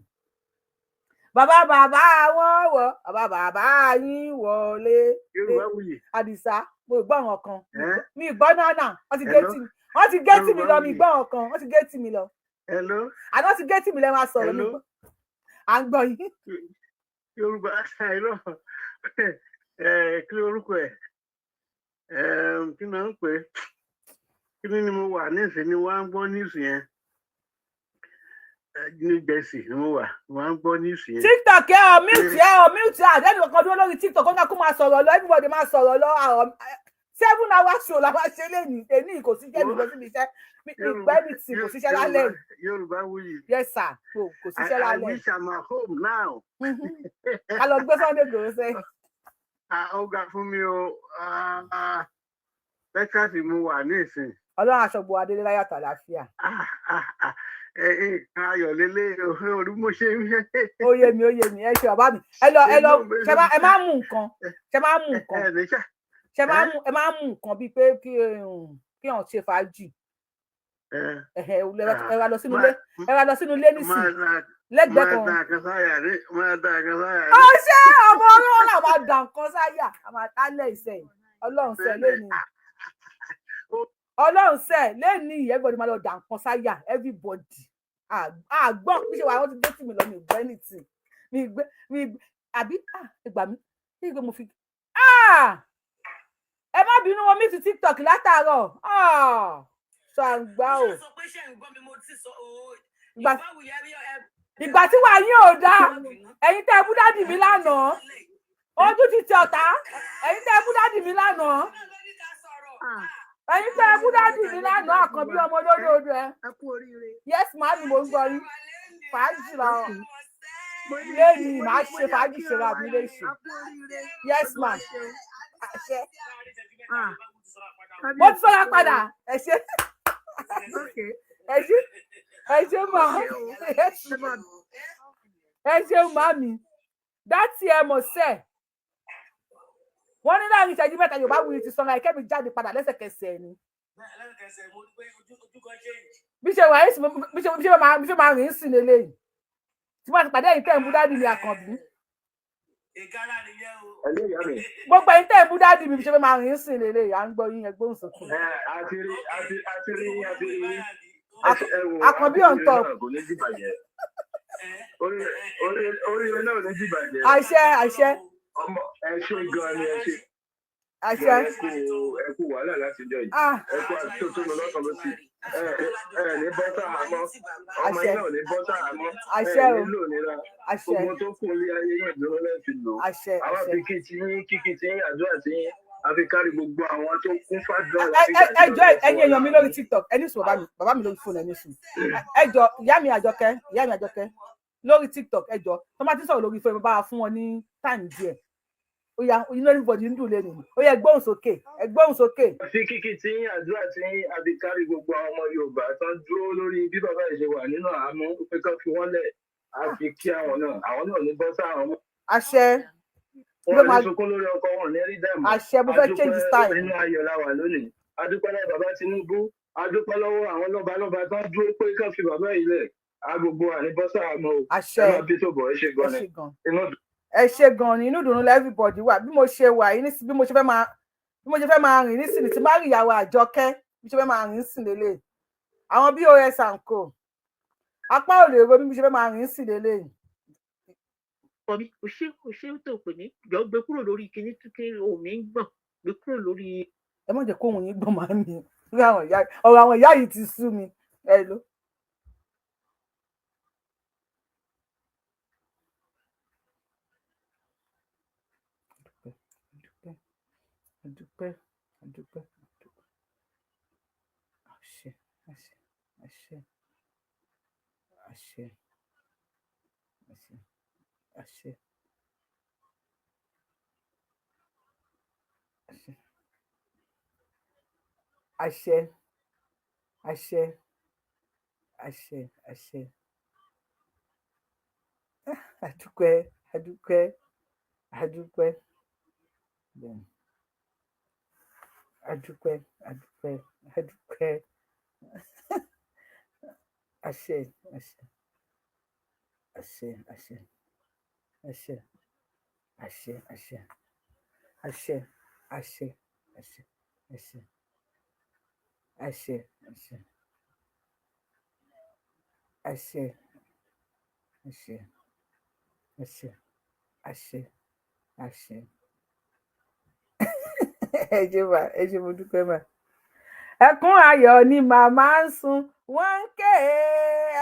Bàbá bàbá wọn wọ, bàbá bàbá yín wọlé. Yorùbá wuyì. Àdìsá, mo gbọ́ àwọn kan, mi gbọ́ náà náà. Wọ́n ti gé tì mí, wọ́n ti gé tì mí lọ. Mi gbọ́ àwọn kan, wọ́n ti gé tì mí lọ. Hello. Àná ti gé tì mí lẹ́, máa sọ̀rọ̀ mi gbọ́. À ń gbọ́ yín. Yorùbá àìrọ ẹ, kí lorúkọ ẹ? Kí ni wọ́n ń pè é? Kí ni mo wà nísìnyí ni wọ́n á ń gbọ́ news yẹn ní Jersey ni mo wà, wọ́n á ń gbọ́ news yẹn. TikTok, ẹ ọ mute, ẹ ọ mute. Àdéhùn kankan dúró lórí TikTok, kó ká kó máa sọ̀rọ̀ lọ. Everybody máa sọ̀rọ̀ lọ. Àwọn 7 hours show la máa ṣe lénìí. Èní kò sí jẹ́ mi lọ síbi iṣẹ́ mi ìgbẹ́ mi tì, kò síṣẹ́ lálẹ́ yìí. Yorùbá wuyì. Yes sir, kò síṣẹ́ I lálẹ́. wish I'm at home now. Ká lọ gbé Sunday Igboho sẹ́yìn. Ah, ó ga fún mi o. Ah, Texas mo wà nísìn. Ọlọ́run aṣọ́gbó adélé láyàtọ̀ àlàáfíà. Ayọ̀ lélẹ̀ orí mo ṣe ń ṣe. Ó yé mi, ó yé mi. Ẹ ṣe bàbá mi. Ẹ lọ, ẹ lọ. Ṣe má ẹ má mú nǹkan, ṣe má mú nǹkan, ṣe má mú, ẹ má mú nǹkan bíi pé kí hàn ṣe fàájì. Ẹ ra lọ sínú ilé, ẹ ra lọ sínú ilé nísìn lẹ́gbẹ̀ẹ́ kan. Máa dà kan sáyà ní, máa dà kan sáyà ní. Ó ṣe ọmọ ọlọ́run náà máa dà nǹkan sáyà, a máa tálẹ̀ ìsẹ̀yìn. Ọlọ́run sẹ́ lẹ́nu, Ọlọ́run sẹ́ lẹ́ni. Everybody máa lọ dà nǹkan sáyà, everybody. Àgbọ̀n bí ṣe wà, wọ́n ti dé tì mí lọ. Mi gbọ́ anything, mi gbé mi àbí ìgbà mi kí ìgbé mo fi. Ẹ má bínú, wọn mi ti TikTok látàárọ̀ ṣàǹgbá o. Ìgbà tí wàá yín ò dáa, ẹ̀yin tẹ́ ẹ bú daddy mi lánàá, ojú ti tẹ ọ̀tá. Ẹ̀yin tẹ́ ẹ bú daddy mi lánàá, ẹ̀yin tẹ́ ẹ bú daddy mi lánàá, Àkànbí ọmọ olódòdó ẹ. Yes màámi, mo ń gbọ́ yín. Fàájì làwọn lẹ́yìn, màá ṣe fàájì, ṣe ra mi léṣe. Yes ma, àṣẹ, mo ti sọ́ra padà. Ẹ ṣe, ẹ ṣe, ẹ ṣe mà, ẹ ṣe màmí. Dátì ẹ mọ̀ sẹ́ẹ̀, wọ́n ní láàrin ìṣẹ́jú 3, Yorùbá Wuyi ti sanra. Ẹ̀kẹ́ mi jáde padà lẹ́sẹ̀kẹsẹ̀ ni. Bí ṣe wà yìí, bí ṣe máa rìn sí lélẹ́yìí tí wọ́n ti pàdé ẹ̀yin tẹ́ ń bú daddy mi Àkànbí. Gbogbo ẹ̀yin tẹ́ ń bú daddy mi, bí ṣe máa rìn sí lélẹ́yìí. À ń gbọ́ yín, ẹ gbóhùn sókè. Àti rí, àti rí, àti rí. Àkànbí on top. Oríire náà ò ní dìbàjẹ́. Àṣẹ, àṣẹ. Ọmọ ẹ ṣe gan ni, ẹ ṣe. Àṣẹ. Ẹ kú wàhálà láti jọ yìí. Ẹ kú àtúntò lọ́tọ̀ lọ́sì. Ẹ ní bọ́ sáhàámọ́, ọmọ yín náà ní bọ́ sáhàámọ́. Àṣẹ ẹ o. nílò nira. Àṣẹ. Gbogbo tó kù ní ayé yín, ìdúró lẹ́ẹ̀fi lò. Àṣẹ. Àwọn Àṣẹ. fi kí ti yín, kíkí ti yín, àdúrà ti yín, àfi kárí gbogbo àwọn tó kún fàdúrà. Ẹ jọ̀ọ́, ẹ̀yin èèyàn mi lórí TikTok, ẹ ní sùn. Bàbá mi, bàbá mi lórí fóònù, ẹ ní sùn. Ẹ jọ̀ọ́, ìyá mi Àjọkẹ́, ìyá mi Àjọkẹ́ lórí TikTok, ẹ jọ̀ọ́, tó bá ti sọ̀rọ̀ lórí fóònù, bá wa fún wọn ní time díẹ̀. Ó yá, inú everybody ń dùn lẹ́nu. Ó yá, ẹ gbóhùn sókè, ẹ gbóhùn sókè. Fi kíkí tí yín, àdúrà tí yín, àfi kárí gbogbo àwọn ọmọ Yorùbá tó ń dúró lórí bí bàbá yìí ṣe wà nínú àhámọ́ pé kán fi wọ́n lẹ̀, àfi kí àwọn náà, àwọn náà ní bọ́ sáhàámọ́. Àṣẹ. Wọn ní sunkún lórí ọkọ, wọn ní rí dààmú. Àṣẹ. Mo fẹ́ change style. Inú ayọ̀ la wà lónìí. Adúpẹ́ lọ́wọ́ bàbá Tinubu, adúpẹ́ lọ́wọ́ àwọn lọ́balọ́ba tó ń dúró pé kán fi bàbá yìí lẹ̀. A gbogbo àní bọ́ sáhàámọ́ o. Àṣẹ. Ẹ máa bí tó bọ̀, ẹ ṣe gan ni. Inú Ẹ ṣe gan ni, inú ìdùnnú la everybody wà. Bí mo ṣe wà yìí nísìn, bí mo ṣe fẹ́ máa rìn nísìnyí tí má rí ìyàwó Àjọkẹ́, bí mo ṣe fẹ́ máa rìn sí lélẹ̀, àwọn bos and co apá ò lè ro bí mo ṣe fẹ́ máa rìn sí lélẹ̀. Kọ mi, o ṣé, o ṣé tó pè mí. Jọ, gbé kúrò lórí kinní tí ohùn mi ń gbọ̀n, gbé kúrò lórí. Ẹ má jẹ́ kóhun yín gbọ̀n máa mi. Ọ̀rọ̀ àwọn ìyá yìí ti sú mi. Ẹ ló. Àdúpẹ́, àdúpẹ́, àdúpẹ́. Àṣẹ, àṣẹ, àṣẹ, àṣẹ, àṣẹ, àṣẹ, àṣẹ, àṣẹ, àṣẹ, àṣẹ, àṣẹ. Àdúpẹ́, àdúpẹ́, àdúpẹ́. Bẹ́ẹ̀ni. Àdúpẹ́, àdúpẹ́, àdúpẹ́. Àṣẹ, àṣẹ, àṣẹ, àṣẹ, àṣẹ, àṣẹ, àṣẹ, àṣẹ, àṣẹ, àṣẹ, àṣẹ, àṣẹ, àṣẹ, àṣẹ, àṣẹ, àṣẹ, àṣẹ, àṣẹ. Ẹ ṣé mà, ẹ ṣé, mo dúpẹ́ mà. Ẹkún ayọ̀ ni màmá ń sun, wọ́n ń ké.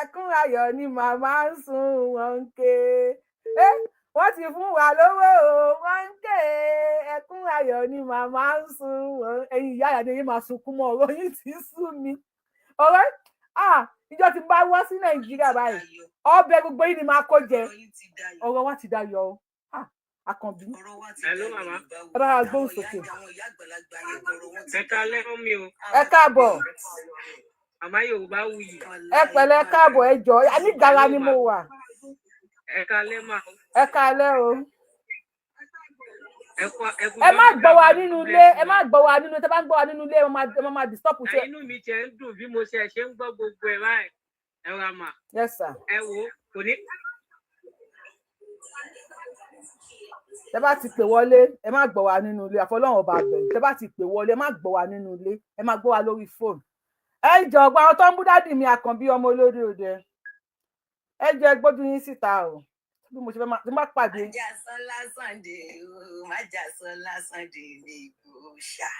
Ẹkún ayọ̀ ni màmá ń sun, wọ́n ń ké. Wọ́n ti fún wa lówó o, wọ́n ń ké. Ẹkún ayọ̀ ni màmá ń sun, wọ́n. Ẹ̀yin ìyá ìyá ni yín máa sunkún mọ́, ọ̀rọ̀ yín ti sú mi. Ọ̀rọ̀ ìjọ ti bá wá sí Nàìjíríà báyìí, ọbẹ̀ gbogbo yín ni máa kó jẹ. Ọ̀rọ̀ wa ti dayọ̀ o. Àkànbí. Hello, màmá. Ẹ bá wa gbóhùn sókè. Ẹ káalẹ́ mọ́ mi o. Ẹ káàbọ̀. Màmá Yorùbá wuyì. Ẹ pẹ̀lẹ́, ẹ káàbọ̀, ẹ jọ̀ọ́, anígara ni mo wà. Ẹ káalẹ́ mà. Ẹ káalẹ́ o. Ẹ kú ẹ kú. Ẹ má gbọ́ wa nínú ilé, ẹ má gbọ́ wa nínú, tẹ́ bá ń gbọ́ wa nínú ilé, ẹ máa disturb ṣe. Inú mi tiẹ̀ ń dùn bí mo ṣe ń gbọ́ gbogbo ẹ̀ báyìí. Ẹ ra mà. Yes sir. Ẹ wo kò ní. Tẹ́ bá ti pè wọlé, ẹ má gbọ́ wa nínú ilé, àfọlọ́run ọba àgbẹ̀yìn. Tẹ́ bá ti pè wọlé, ẹ má gbọ́ wa nínú ilé, ẹ má gbọ́ wa lórí fóònù. Ẹ jọ̀ọ́, gba àwọn tó ń bú daddy mi Àkànbí ọmọ olórí òde, ẹ jẹ́ gbójú yín síta o, bí mo ṣe fẹ́ máa tí n bá pàdé. Májàsọ́lá Sunday o, Májàsọ́lá Sunday ní Ìgbòho-ṣà,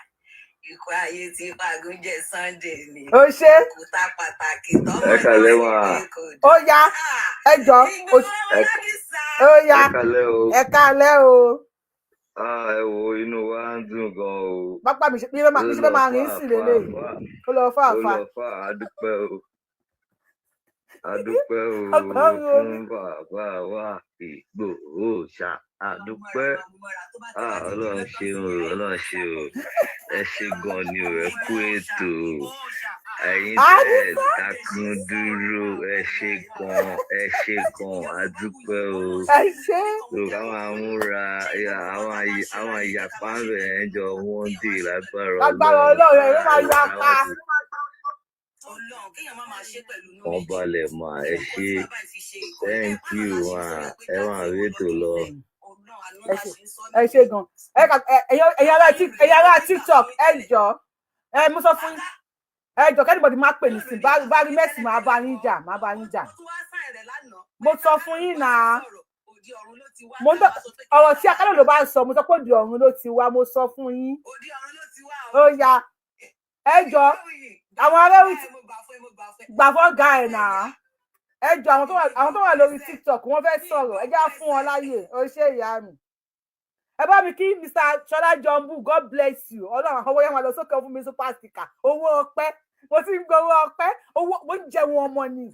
ikú ayé tí fagúnjẹ Sunday ní Ó ṣe. òkúta pàtàkì tọmọ Ẹ kàlẹ́ wà. Ó yá, ẹ jọ, ó yá. Ẹ kàlẹ́ o. Ẹ káalẹ́ o. Ẹ wo, inú wa ń dùn gan o. Pápá mi ṣe bí ṣe fẹ́ máa rìn sí lélẹ́yìí, ó lọ Ó fàáfàá. lọ fà á, dúpẹ́ o. A dúpẹ́ o Ọgọ́rùn-ún fún omi. bàbá wa Ìgbòho-ṣà. A dúpẹ́. Ọlọ́run ṣeun o, Ọlọ́run ṣe o. Ẹ ṣe gan ni o, ẹ kú ètò o. Ẹ̀yin tẹ́ ẹ dákun dúró, ẹ ṣe gan, ẹ ṣe gan, a dúpẹ́ o. Ẹ ṣe. So ká máa múra, àwọn ìyapa ń bẹ̀ ẹ́ jọ Monday lágbára Lágbára Ọlọ́run. Ọlọ́run, ẹ máa ya pa. Wọ́n balẹ̀ mà, ẹ ṣe. Thank you ma, ẹ máa rí ètò lọ. Ẹ ṣe, ẹ ṣe gan. Ẹ̀yin ará TikTok, ẹ jọ, ẹ mú sọ fún yín. Ẹ jọ, k'anybody má pè mí sí bá rí mẹ́sì, máa bá yín jà, máa bá yín jà. Mo sọ fún yín náà, mo ń tọ́ ọ̀rọ̀ tí akálò ló bá ń sọ, mo sọ pé òdì ọ̀run ló ti wá, mo sọ fún yín. Ó yá, ẹ jọ, àwọn ará orí gbà fọ́gà ẹ̀ náà. Ẹ jọ, àwọn tó wà lórí TikTok, wọ́n fẹ́ sọ̀rọ̀, ẹ já fún wọn láyè. Ó ṣe, ìyá mi. Ẹ bá mi kí Mr. Ṣọlá Jumbo, God bless you. Ọlọ́run àwọn owó yẹn máa lọ sókè fún mi, super sticker, owó ọpẹ́. Mo ti ń gbowó ọpẹ́, owó. Mo ń jẹun ọmọ ni,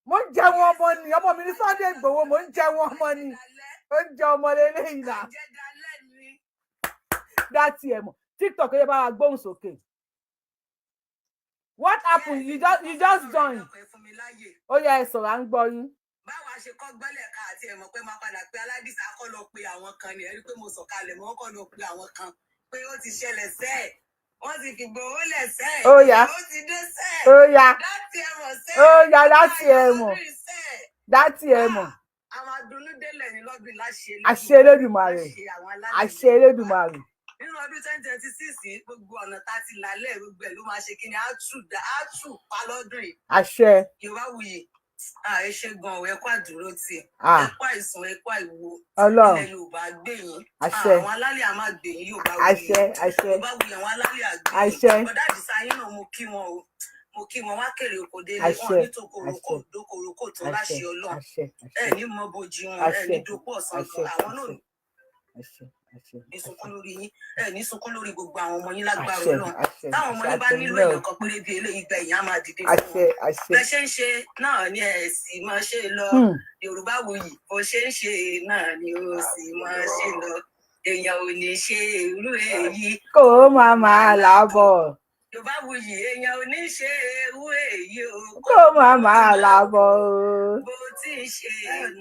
mo ń jẹun ọmọ ni. Ọmọ mi ní Sunday Igboho, mo ń jẹun ọmọ ni, ó ń jẹ ọmọ lélẹ́yìn náà. Dá tiẹ̀ mọ̀. TikTok, ẹ bá wa gbóhùn sókè. What happen? You just join. Ó yá, ẹ sọ̀rọ̀, à ń gbọ́ yín. Báwa ṣe kọ́ gbọ́lẹ̀ ká àti ẹ̀mọ̀ pé máa padà pé aládìsá kọ́ lọ pe àwọn kan ni. Ẹ rí pé mo sọ̀kalẹ̀ mọ́, kọ́ lọ pe àwọn kan pé ó ti ṣẹlẹ̀ sẹ́ẹ̀, wọ́n ti fi Ìgbòho lẹ̀ sẹ́ẹ̀. Ó yá. Ó ti dé sẹ́ẹ̀. Ó yá. Láti ẹ̀mọ̀ sẹ́ẹ̀. Ó yá, láti ẹ̀ mọ̀, láti ẹ̀ mọ̀. Àwọn adùnnú délẹ̀ ní lọ́dún, láṣẹ. Àṣẹ Elédùmarè, àṣẹ Elédùmarè. Nínú ọdún 2026, gbogbo ọ̀nà tá a ti lálẹ́, gbogbo ẹ̀ ló máa ṣe kí ni, á tù á tù pa lọ́dún yìí. Àṣẹ. Yorùbá wuyì, ẹ ṣe gan ọ, ẹ kú àdúró tì, Ah. ẹ kú àìsàn, ẹ kú àìwo. Ọlọ́run. Ilẹ̀ Yorùbá gbè yín. Àṣẹ. Àwọn alálẹ̀ á máa gbè yín, Yorùbá wuyì. Àṣẹ, àṣẹ. Yorùbá wuyì, àwọn alálẹ̀ á gbè yín. Àṣẹ. Bọ̀dá Àdìsá yín náà, mo kí wọn o, mo kí wọn wá kéré oko délé wọn. Àṣẹ. Ní tokoroko Àṣẹ. dókoroko tó Àṣẹ. láṣẹ Ọlọ́run. Àṣẹ. Ẹ Àṣẹ. ní mọ bójú wọn, ẹ Àṣẹ. ní dopó ọ̀sán Àṣẹ. gan àwọn náà. Àṣẹ. Ẹ ṣé, ẹ ṣé. Ní sunkún lórí yín, ẹ ní sunkún lórí gbogbo àwọn ọmọ yín lágbára Àṣẹ. Ọlọ́run. Àṣẹ. Táwọn ọmọ Àṣẹ. yín bá nílò Àtẹ̀yìn náà. èèyàn kan péré bíi eléyìí gba, èèyàn á máa dìde fún Àṣẹ. wọn. Àṣẹ. Bẹ ṣe ń ṣe náà ni ẹ sì máa ṣe lọ. Yorùbá Wuyì, bó ṣe ń ṣe náà ni ó sì máa ṣe lọ. Èèyàn ò ní ṣe irú èyí Kó o máa máa làbọ̀. Yorùbá Wuyì, èèyàn ò ní ṣe irú èyí o. Kó o máa máa làbọ̀ o. Bó ti ń ṣe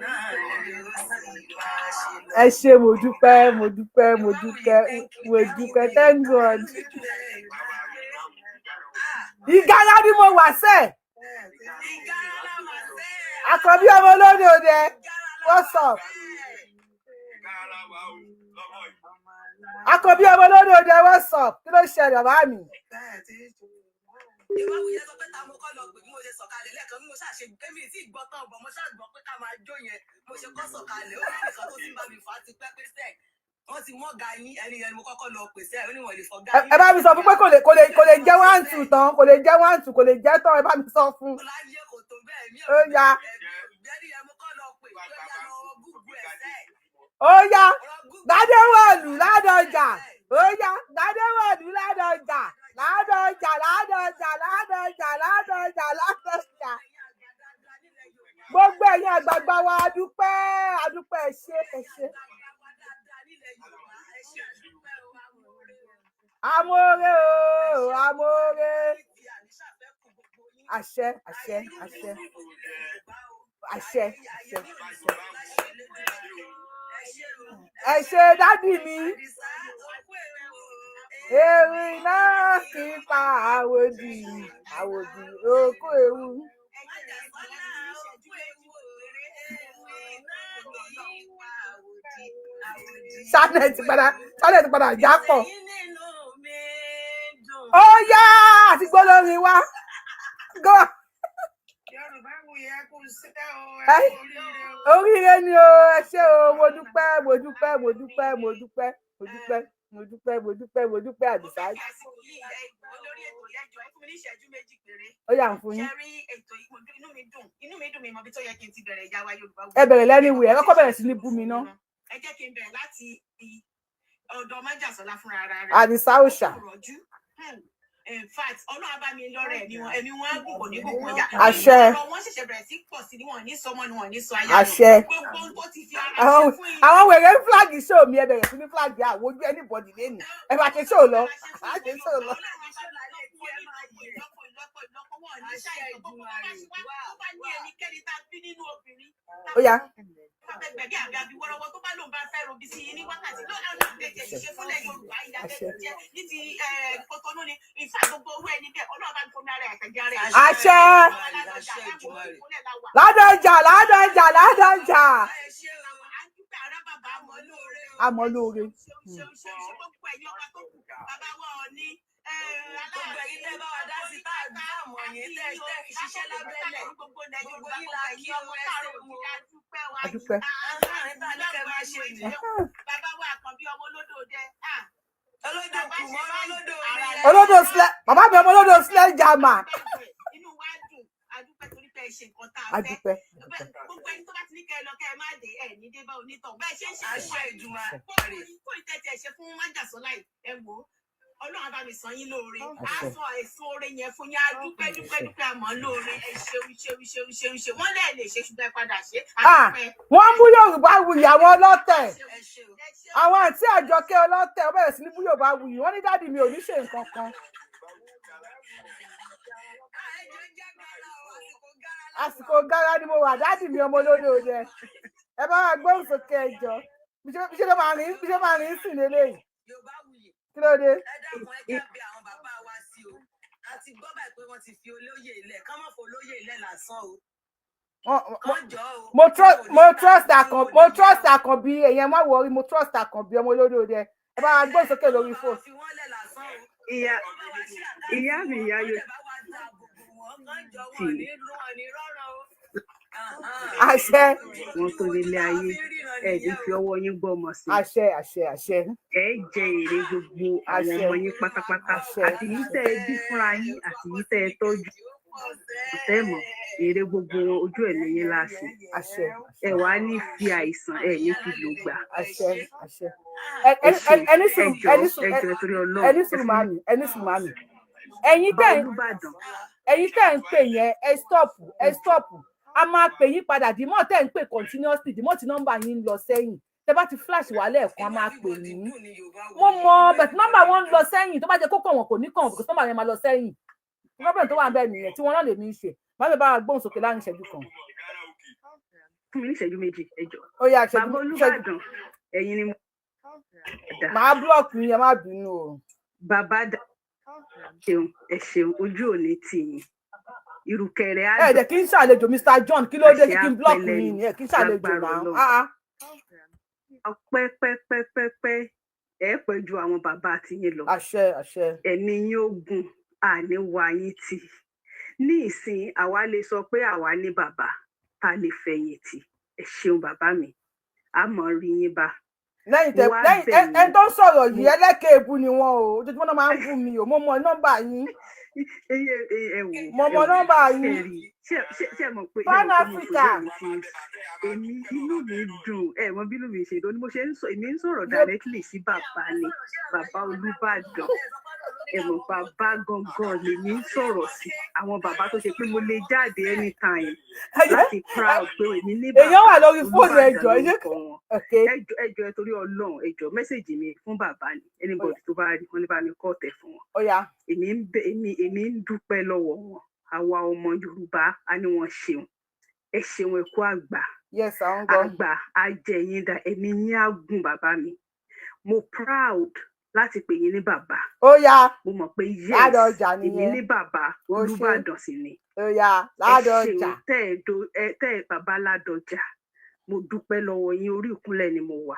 náà ni ó sì máa ṣe lọ. Ẹ ṣé, mo dúpẹ́, mo dúpẹ́, mo dúpẹ́, mo dúpẹ́. Thank God. Ìgárá ni mo wà sẹ́ẹ̀. Àkànbí ọmọ olóde òde, what's up? Àkànbí ọmọ olóde òde, what's up? Kí ló ṣẹlẹ̀, bàbá mi? Yorùbá Wuyì, sọ pé ta mo kọ́ lọ pè bí mo ṣe sọ̀kalẹ̀ lẹ́ẹ̀kan, bí mo ṣáà ṣe, èmi tí gbọ́ tán ọ̀bọ̀, mo ṣáà gbọ́ pé ká máa jó yẹn. Mo ṣe kọ́ sọ̀kalẹ̀, ó ní nìkan tó ti ń bá mi fà á ti pẹ́ pé sẹ́ẹ̀ wọ́n ti mọ́ga yín, ẹni yẹn ni mo kọ́kọ́ lọ pè sẹ́ẹ̀, ó ní wọ́n lè fọ́gá Ẹ yín. Ẹ bá mi sọ fún pé kò lè jẹ́ one two tán, kò lè jẹ́ one two, kò lè jẹ́ tán. Ẹ bá mi sọ fún. Láyé, kò tó bẹ́ẹ̀ mí. Ó yá. Ẹni yẹn mo kọ́ lọ pè pé ó yá, lọ gúgú ẹ̀ sẹ́ẹ̀. Ó yá, Gbadéwọ̀lù Ládọjà. Ó yá, Gbadéwọ̀lù Ládọjà, Ládọjà, Ládọjà, Ládọjà, Ládọjà, Ládọjà. Gbogbo ẹ̀yin àgbààgbà wa, a dúpẹ́, a dúpẹ́. Ẹ ṣé, ẹ ṣé. Amóore o, amóore. Àṣẹ, àṣẹ, àṣẹ, àṣẹ, àṣẹ, àṣẹ. Ẹ ṣé, daddy mi. Ewì náà kì í pa àwòdì, àwòdì òkú ewu. Channel ti padà já pọ̀. Ó yá, àti gbólórin wa. Go. Ẹ oríire ni o, ẹ ṣé o, mo dúpẹ́, mo dúpẹ́, mo dúpẹ́, mo dúpẹ́, mo dúpẹ́, mo dúpẹ́, mo dúpẹ́, mo dúpẹ́, Àdìsá. Olórí ètò yẹjọ, ẹ fún mi ní ìṣẹ́jú 2 péré. Ó yá, ń fún yín. Ṣe rí ètò yìí, inú mi dùn, inú mi dùn, mi mọ ibi tó yẹ kí n ti bẹ̀rẹ̀. Ìyá wa Yorùbá Ẹ bẹ̀rẹ̀ lẹ́nu ìwé, ẹ kọ́kọ́ bẹ̀rẹ̀ sí ní bú mi ná. Ẹ jẹ́ kí n bẹ̀rẹ̀ láti ọ̀dọ̀ Májàsọ́lá fúnra ara rẹ̀. Àdìsá òòṣà. Ó rọ̀jú. In fact, Ọlọ́run á bá mi lọ́rẹ̀ ẹ̀mí wọn, ẹ̀mí wọn á gùn, kò ní gùn kọjá. Àṣẹ. Ọ̀rọ̀ wọn ṣẹ̀ṣẹ̀ bẹ̀rẹ̀ sí pọ̀ sí ni, wọn ò ní sọmọ ni wọn ò ní sọ aya. Àṣẹ. Gbogbo ohun tó ti fi ara Àwọn ṣe fún ìlú. Àwọn wèrè ń flag show mi, ẹ bẹ̀rẹ̀ sí ní flag àwọn ojú anybody lẹ́nu. Ẹ bá ṣe show lọ, bá ṣe show lọ. Ọlọ́run á bá mi fún wọn ní ìlọ́po, ìlọ́po, ìlọ́po, wọn ò ní ṣàìsàn. Gbogbo tó bá ṣe wá, tó bá ní ẹnikẹ́ni tá a bí nínú obìnrin, Ó yá. tó bá fẹ́ gbẹ̀gẹ́ àbí àbí wọ́rọ́wọ́, tó bá lóun bá fẹ́ robi sí i ní wákàtí lọ́nà ọ̀nà tẹ̀tẹ̀ ṣe fúnlẹ̀ Yorùbá, ìdàkejì jẹ́ ní ti Kotonu ni ìfà, gbogbo owó ẹni bẹ́ẹ̀, Ọlọ́run bá ń fomi ara ẹ̀ àtẹ̀jẹ́ ara ẹ̀. Àṣẹ. Ládọjà, Ládọjà, Ládọjà. Àmọ́ lóore. Gbogbo ẹ̀yin tẹ́ bá wa dá sí tá a gbá àmọ̀ yín, tẹ́ ṣiṣẹ́ lábẹ́lẹ̀, gbogbo yín la kí o, ẹ ṣe wo. A dúpẹ́. Àárín tá a ní kẹ́ máa ṣe nìyẹn. Bàbá wa Àkànbí ọmọ olódò dẹ. Olódò kù mọ́ olódò orí. Olódò sílẹ̀, bàbá mi ọmọ olódò sílẹ̀ jàmà. Inú wa dùn, a dúpẹ́ torí pé ẹ ṣe nǹkan tá a A fẹ́. dúpẹ́. Gbogbo ẹni tó bá ti ní kẹ́ ẹ lọ kẹ́ ẹ má dé, ẹ ní dé bá onítọ̀ bẹ́ẹ̀ ṣe ń ṣe fún wa. Àṣẹ Èdùmàrè. Fún ìtẹ́tí ẹ ṣe fún Májàsọ́lá yìí, ẹ wò ó, Ọlọ́run á bá mi san yín lóore, á Àṣẹ. san èso oore yẹn fún yín. Á dúpẹ́, dúpẹ́, dúpẹ́, àmọ́ lóore. Ẹ ṣeun, ṣeun, ṣeun, ṣeun, ṣeun. Wọ́n lẹ́ẹ̀ lè ṣe, ṣùgbọ́n ẹ padà ṣe. A Ah, dúpẹ́. wọ́n mú Yorùbá Wuyì, àwọn ọlọ́tẹ̀. Àwọn àǹtí Àjọkẹ́ ọlọ́tẹ̀, wọ́n bẹ̀rẹ̀ sí ní bú Yorùbá Wuyì. Wọ́n ní daddy mi ò ní ṣe nǹkan kan. Àsìkò gara ni mo wà, daddy mi ọmọ olódò dẹ. Ẹ bá wa gbóhùn sókè, ẹ jọ̀ọ́. Bí ṣe ló máa rìn, bí ṣe máa rìn sí lélẹ́yìí. Kí ló dé? Ẹ dákun, ẹ jẹ́ bí àwọn bàbá wa sí o. A ti gbọ́ báyìí pé wọ́n ti fi olóyè ilẹ̀, kán mọ̀ fún olóyè ilẹ̀ lásán o. Kán jọ o. Mo trust Àkànbí, èèyàn má worry, mo trust Àkànbí ọmọ olódò dẹ. Ẹ bá wa gbóhùn sókè lórí fóònù. Ìyá ìyá mi, ìyá yóò tì Àṣẹ. Wọn tó nílé ayé, ẹ ní fi ọwọ́ yín gbọ́mọ sí. Àṣẹ, àṣẹ, àṣẹ. Ẹ jẹ èrè gbogbo àwọn Àṣẹ. ọmọ yín pátápátá. Àṣẹ. Àti yín tẹ́ ẹ bí fúnra yín, àti yín tẹ́ ẹ tọ́jú tẹ́ mọ̀, èrè gbogbo wọn, ojú ẹ̀mí yín láṣẹ. Àṣẹ. Ẹ wàá ní fi àìsàn, ẹ ní fi lò gbà. Àṣẹ, àṣẹ. Ẹ ṣe, Ẹni ẹ sùúrù, jọ̀ọ́, ẹni ẹ sùúrù, jọ̀ọ́, torí Ọlọ́run, ẹni ẹ sùúrù, fi màmí, ẹni sùúrù, màmí. Ẹ̀yin bá tẹ́ Olúbàdàn. Ẹ̀yin tẹ́ ń pè yẹn, ẹ stop, ẹ stop. A máa pè yín padà. Dìmọ̀ tẹ́ ń pè continuously, dìmọ̀ tí nọ́mbà yín ń lọ sẹ́yìn. Tẹ́ bá ti flash wà lẹ́ẹ̀kan, a máa pè yín. Mo mọ, but nọ́mbà wọn ń lọ sẹ́yìn. Tó bá jẹ́ kó kàn wọ́n, kò ní kàn wọ́n, because nọ́mbà yẹn máa lọ sẹ́yìn. Problem tó wà bẹ́ẹ̀ nìyẹn tí wọ́n náà lè ní í ṣe. Má mi bá wa gbóhùn sókè láàrin ìṣẹ́jú kan. Fún mi ní ìṣẹ́jú 2, ẹ jọ̀ọ́. Ó yá, ìṣẹ́jú Bàbá ìṣẹ́jú. Olúbàdàn, ẹ̀yin ni mo dà. Màá block yín, ẹ má bínú o. Bàbá dà, ṣeun, ẹ ṣeun, ojú òní tì yín, ìrùkẹ̀rẹ̀ á Ẹ dẹ̀ kí n ṣàlejò, Mr John, kí ló dé? Àṣẹ Kí n block apẹlẹ yín ni? Ẹ kí n ṣàlejò lágbára náà. Ọlọ́run. Ah, ah. Pẹ́pẹ́pẹ́pẹ́, ẹ pẹ́ ju àwọn bàbá tiyín lọ. Àṣẹ, àṣẹ. Ẹ̀mí yín ó gùn, àní wá yín tì. Ní ìsìn, àwa lè sọ pé àwa ní bàbá tá a lè fẹ̀yìntì. Ẹ ṣeun bàbá mi, a mọ̀ rí yín bá. Lẹ́yìn tẹ Mo wá lẹ́yìn bẹ̀ ẹni yín. tó ń sọ̀rọ̀ yìí, ẹlẹ́kẹ̀ èbú ni wọ́n o. Ojoojúmọ́ náà máa ń bú mi o. Mo mọ nọ́mbà yín. Ẹ wò, Mo ẹ mọ wò, nọ́mbà yín. Ẹ rí, ṣé ẹ mọ̀ pé Pan ṣé ẹ mọ̀ pé mo Africa. fojú mi ti èmi, inú mi dùn. Ẹ mọ bínú mi ṣe dùn ni mo ṣe ń sọ. Èmi ń sọ̀rọ̀ directly sí bàbá ni, bàbá Olúbàdàn. Ẹ mọ̀, bàbá gangan lèmi ń sọ̀rọ̀ sí, àwọn bàbá tó ṣe pé mo lè jáde anytime láti proud pé èmi ní bàbá Èèyàn wà lórí fóònù. Olúbàdàn Ẹjọ ẹ jẹ́ lórúkọ wọn. Okay. Ẹjọ, ẹjọ, ẹ torí Ọlọ́run, ẹjọ, message mi fún bàbá ni. Anybody tó bá rí wọn ní bá mi kọ́ ọ̀tẹ̀ fún wọn. Ó yá. Èmi ń bẹ, èmi ń dúpẹ́ lọ́wọ́ wọn. Àwa ọmọ Yorùbá, á ní wọn ṣeun, ẹ ṣeun, ẹ kú àgbà. Yes, àwọn gbọ́. Àgbà ajẹyìn dà, ẹ̀mí yín á gùn, bàbá mi. Mo proud láti pè yín ní bàbá. Ó yá. Mo mọ̀ pé yes, Ládọjà èmi nìyẹn. ní bàbá. Ó ṣe. Olúbàdàn sì ni. Ó yá. Ẹ Ládọjà. ṣeun tẹ́ ẹ do ẹ tẹ́ ẹ bàbá Ládọjà, mo dúpẹ́ lọ́wọ́ yín. Orí ìkúnlẹ̀ ni mo wà.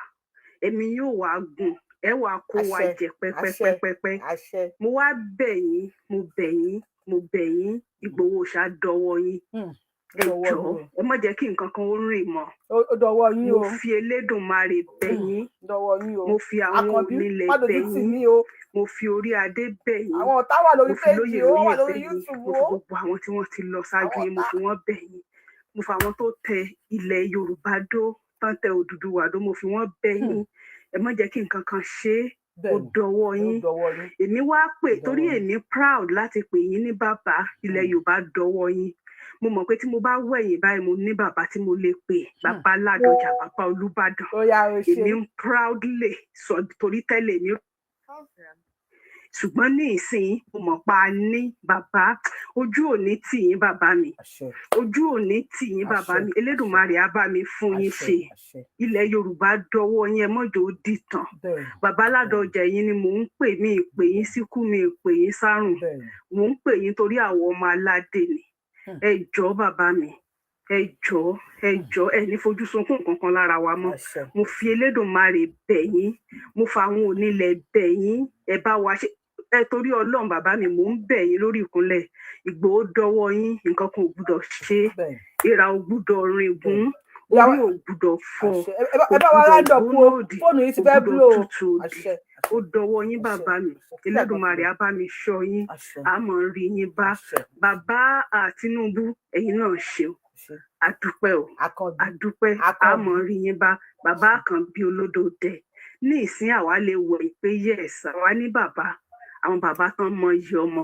Ẹ̀mí yóò wá gùn, ẹ wàá kó wa Àṣẹ, jẹ àṣẹ, pẹ́pẹ́pẹ́pẹ́. Àṣẹ. Mo wá bẹ̀ yín, mo bẹ̀ yín, mo bẹ̀ yín. Ìgbòho ṣá dọwọ́ yín. Ẹ Dọwọ́ jọ̀ọ́, yín. ẹ má jẹ́ kí nǹkan kan ó rìn mọ́. Ó dọwọ́ yín Mo o. fi Elédùnmarè bẹ̀ yín. Dọwọ́ yín o. Mo fi àwọn Àkànbí, onílẹ̀ má bẹ̀ dojú tì yín. mí o. Mo fi orí adé bẹ̀ yín. Àwọn ọ̀tá wà lórí Mo fi péjì lóyè o, wọ́n wà lóyè lórí bẹ̀ yín. YouTube Mo fi o. gbogbo àwọn tí wọ́n ti lọ ṣáájú Àwọn yín, mo ọ̀tá. fi wọ́n bẹ̀ yín. Mo fi àwọn tó tẹ ilẹ̀ Yorùbá dó, tán tẹ Odùduwà dó, mo fi wọ́n bẹ̀ yín. Ẹ má jẹ́ kí nǹkan kan ṣe é. Ó Bẹ́ẹ̀ni, dọwọ́ ó yín. dọwọ́ yín. Èmi wá pè Ó torí dọwọ́ yín. èmi proud láti pè yín ní bàbá. Ilẹ̀ Yorùbá dọwọ́ yín. Mo mọ̀ pé tí mo bá wẹ̀yìn báyìí, mo ní bàbá tí mo lè pè, bàbá Ládọjà, bàbá Olúbàdàn. Ó yá, o ṣe. Èmi ń proudly sọ torí tẹ́lẹ̀ mi, ṣùgbọ́n ní ìsìn, mo mọ̀ pa á ní bàbá. Ojú òní tì yín, bàbá mi. Àṣẹ. Ojú òní tì yín, bàbá Àṣẹ. mi. Elédùnmarè á bá mi fún yín Àṣẹ. ṣe. Àṣẹ. Ilẹ̀ Yorùbá dọwọ́ yín, ẹ mọ́jọ́ ó dìtàn. Bàbá Ládọjà, yín ni mò ń pè. Mí ìpè yín síkú, mi ìpè yín sárùn. Mò ń pè yín torí àwọn ọmọ aládé ni. Ẹ jọ̀ọ́ bàbá mi, ẹ jọ̀ọ́, ẹ jọ̀ọ́, ẹ ní fojú sunkún kankan lára wa mọ́. Àṣẹ. Mo fi Elédùnmarè bẹ̀ yín, mo fa àwọn onílẹ̀ bẹ̀ yín. Ẹ bá wa ṣe, ẹ torí Ọlọ́run, bàbá mi, mò ń bẹ̀ yín lórí ìkúnlẹ̀. Ìgbòho dọwọ́ yín. Nǹkan kan ò gbúdọ̀ ṣe é. Ìrà ò gbúdọ̀ rìn gún, orí ò gbúdọ̀ fọ́, Àṣẹ. Ẹ kò bá wa gbúdọ̀ round up gbóná o. òdì, Fóònù yìí ti kò fẹ́ gbúdọ̀ blow o. tutù òdì. Àṣẹ. Ó dọwọ́ yín, bàbá mi. Elédùnmarè á bá mi ṣọ́ yín. Àṣẹ. Á mọ̀ rí yín bá. Àṣẹ. Bàbá Tinubu, ẹ̀yin náà ṣeun, àdúpẹ́ o. Àkànbí. Àdúpẹ́, á Àkànbí. mọ̀ rí yín bá, bàbá Àkànbí olódòdẹ. Ní ìsín, àwa lè wọ̀ pé yes, àwa ní bàbá, àwọn bàbá tán mọ iyì ọmọ.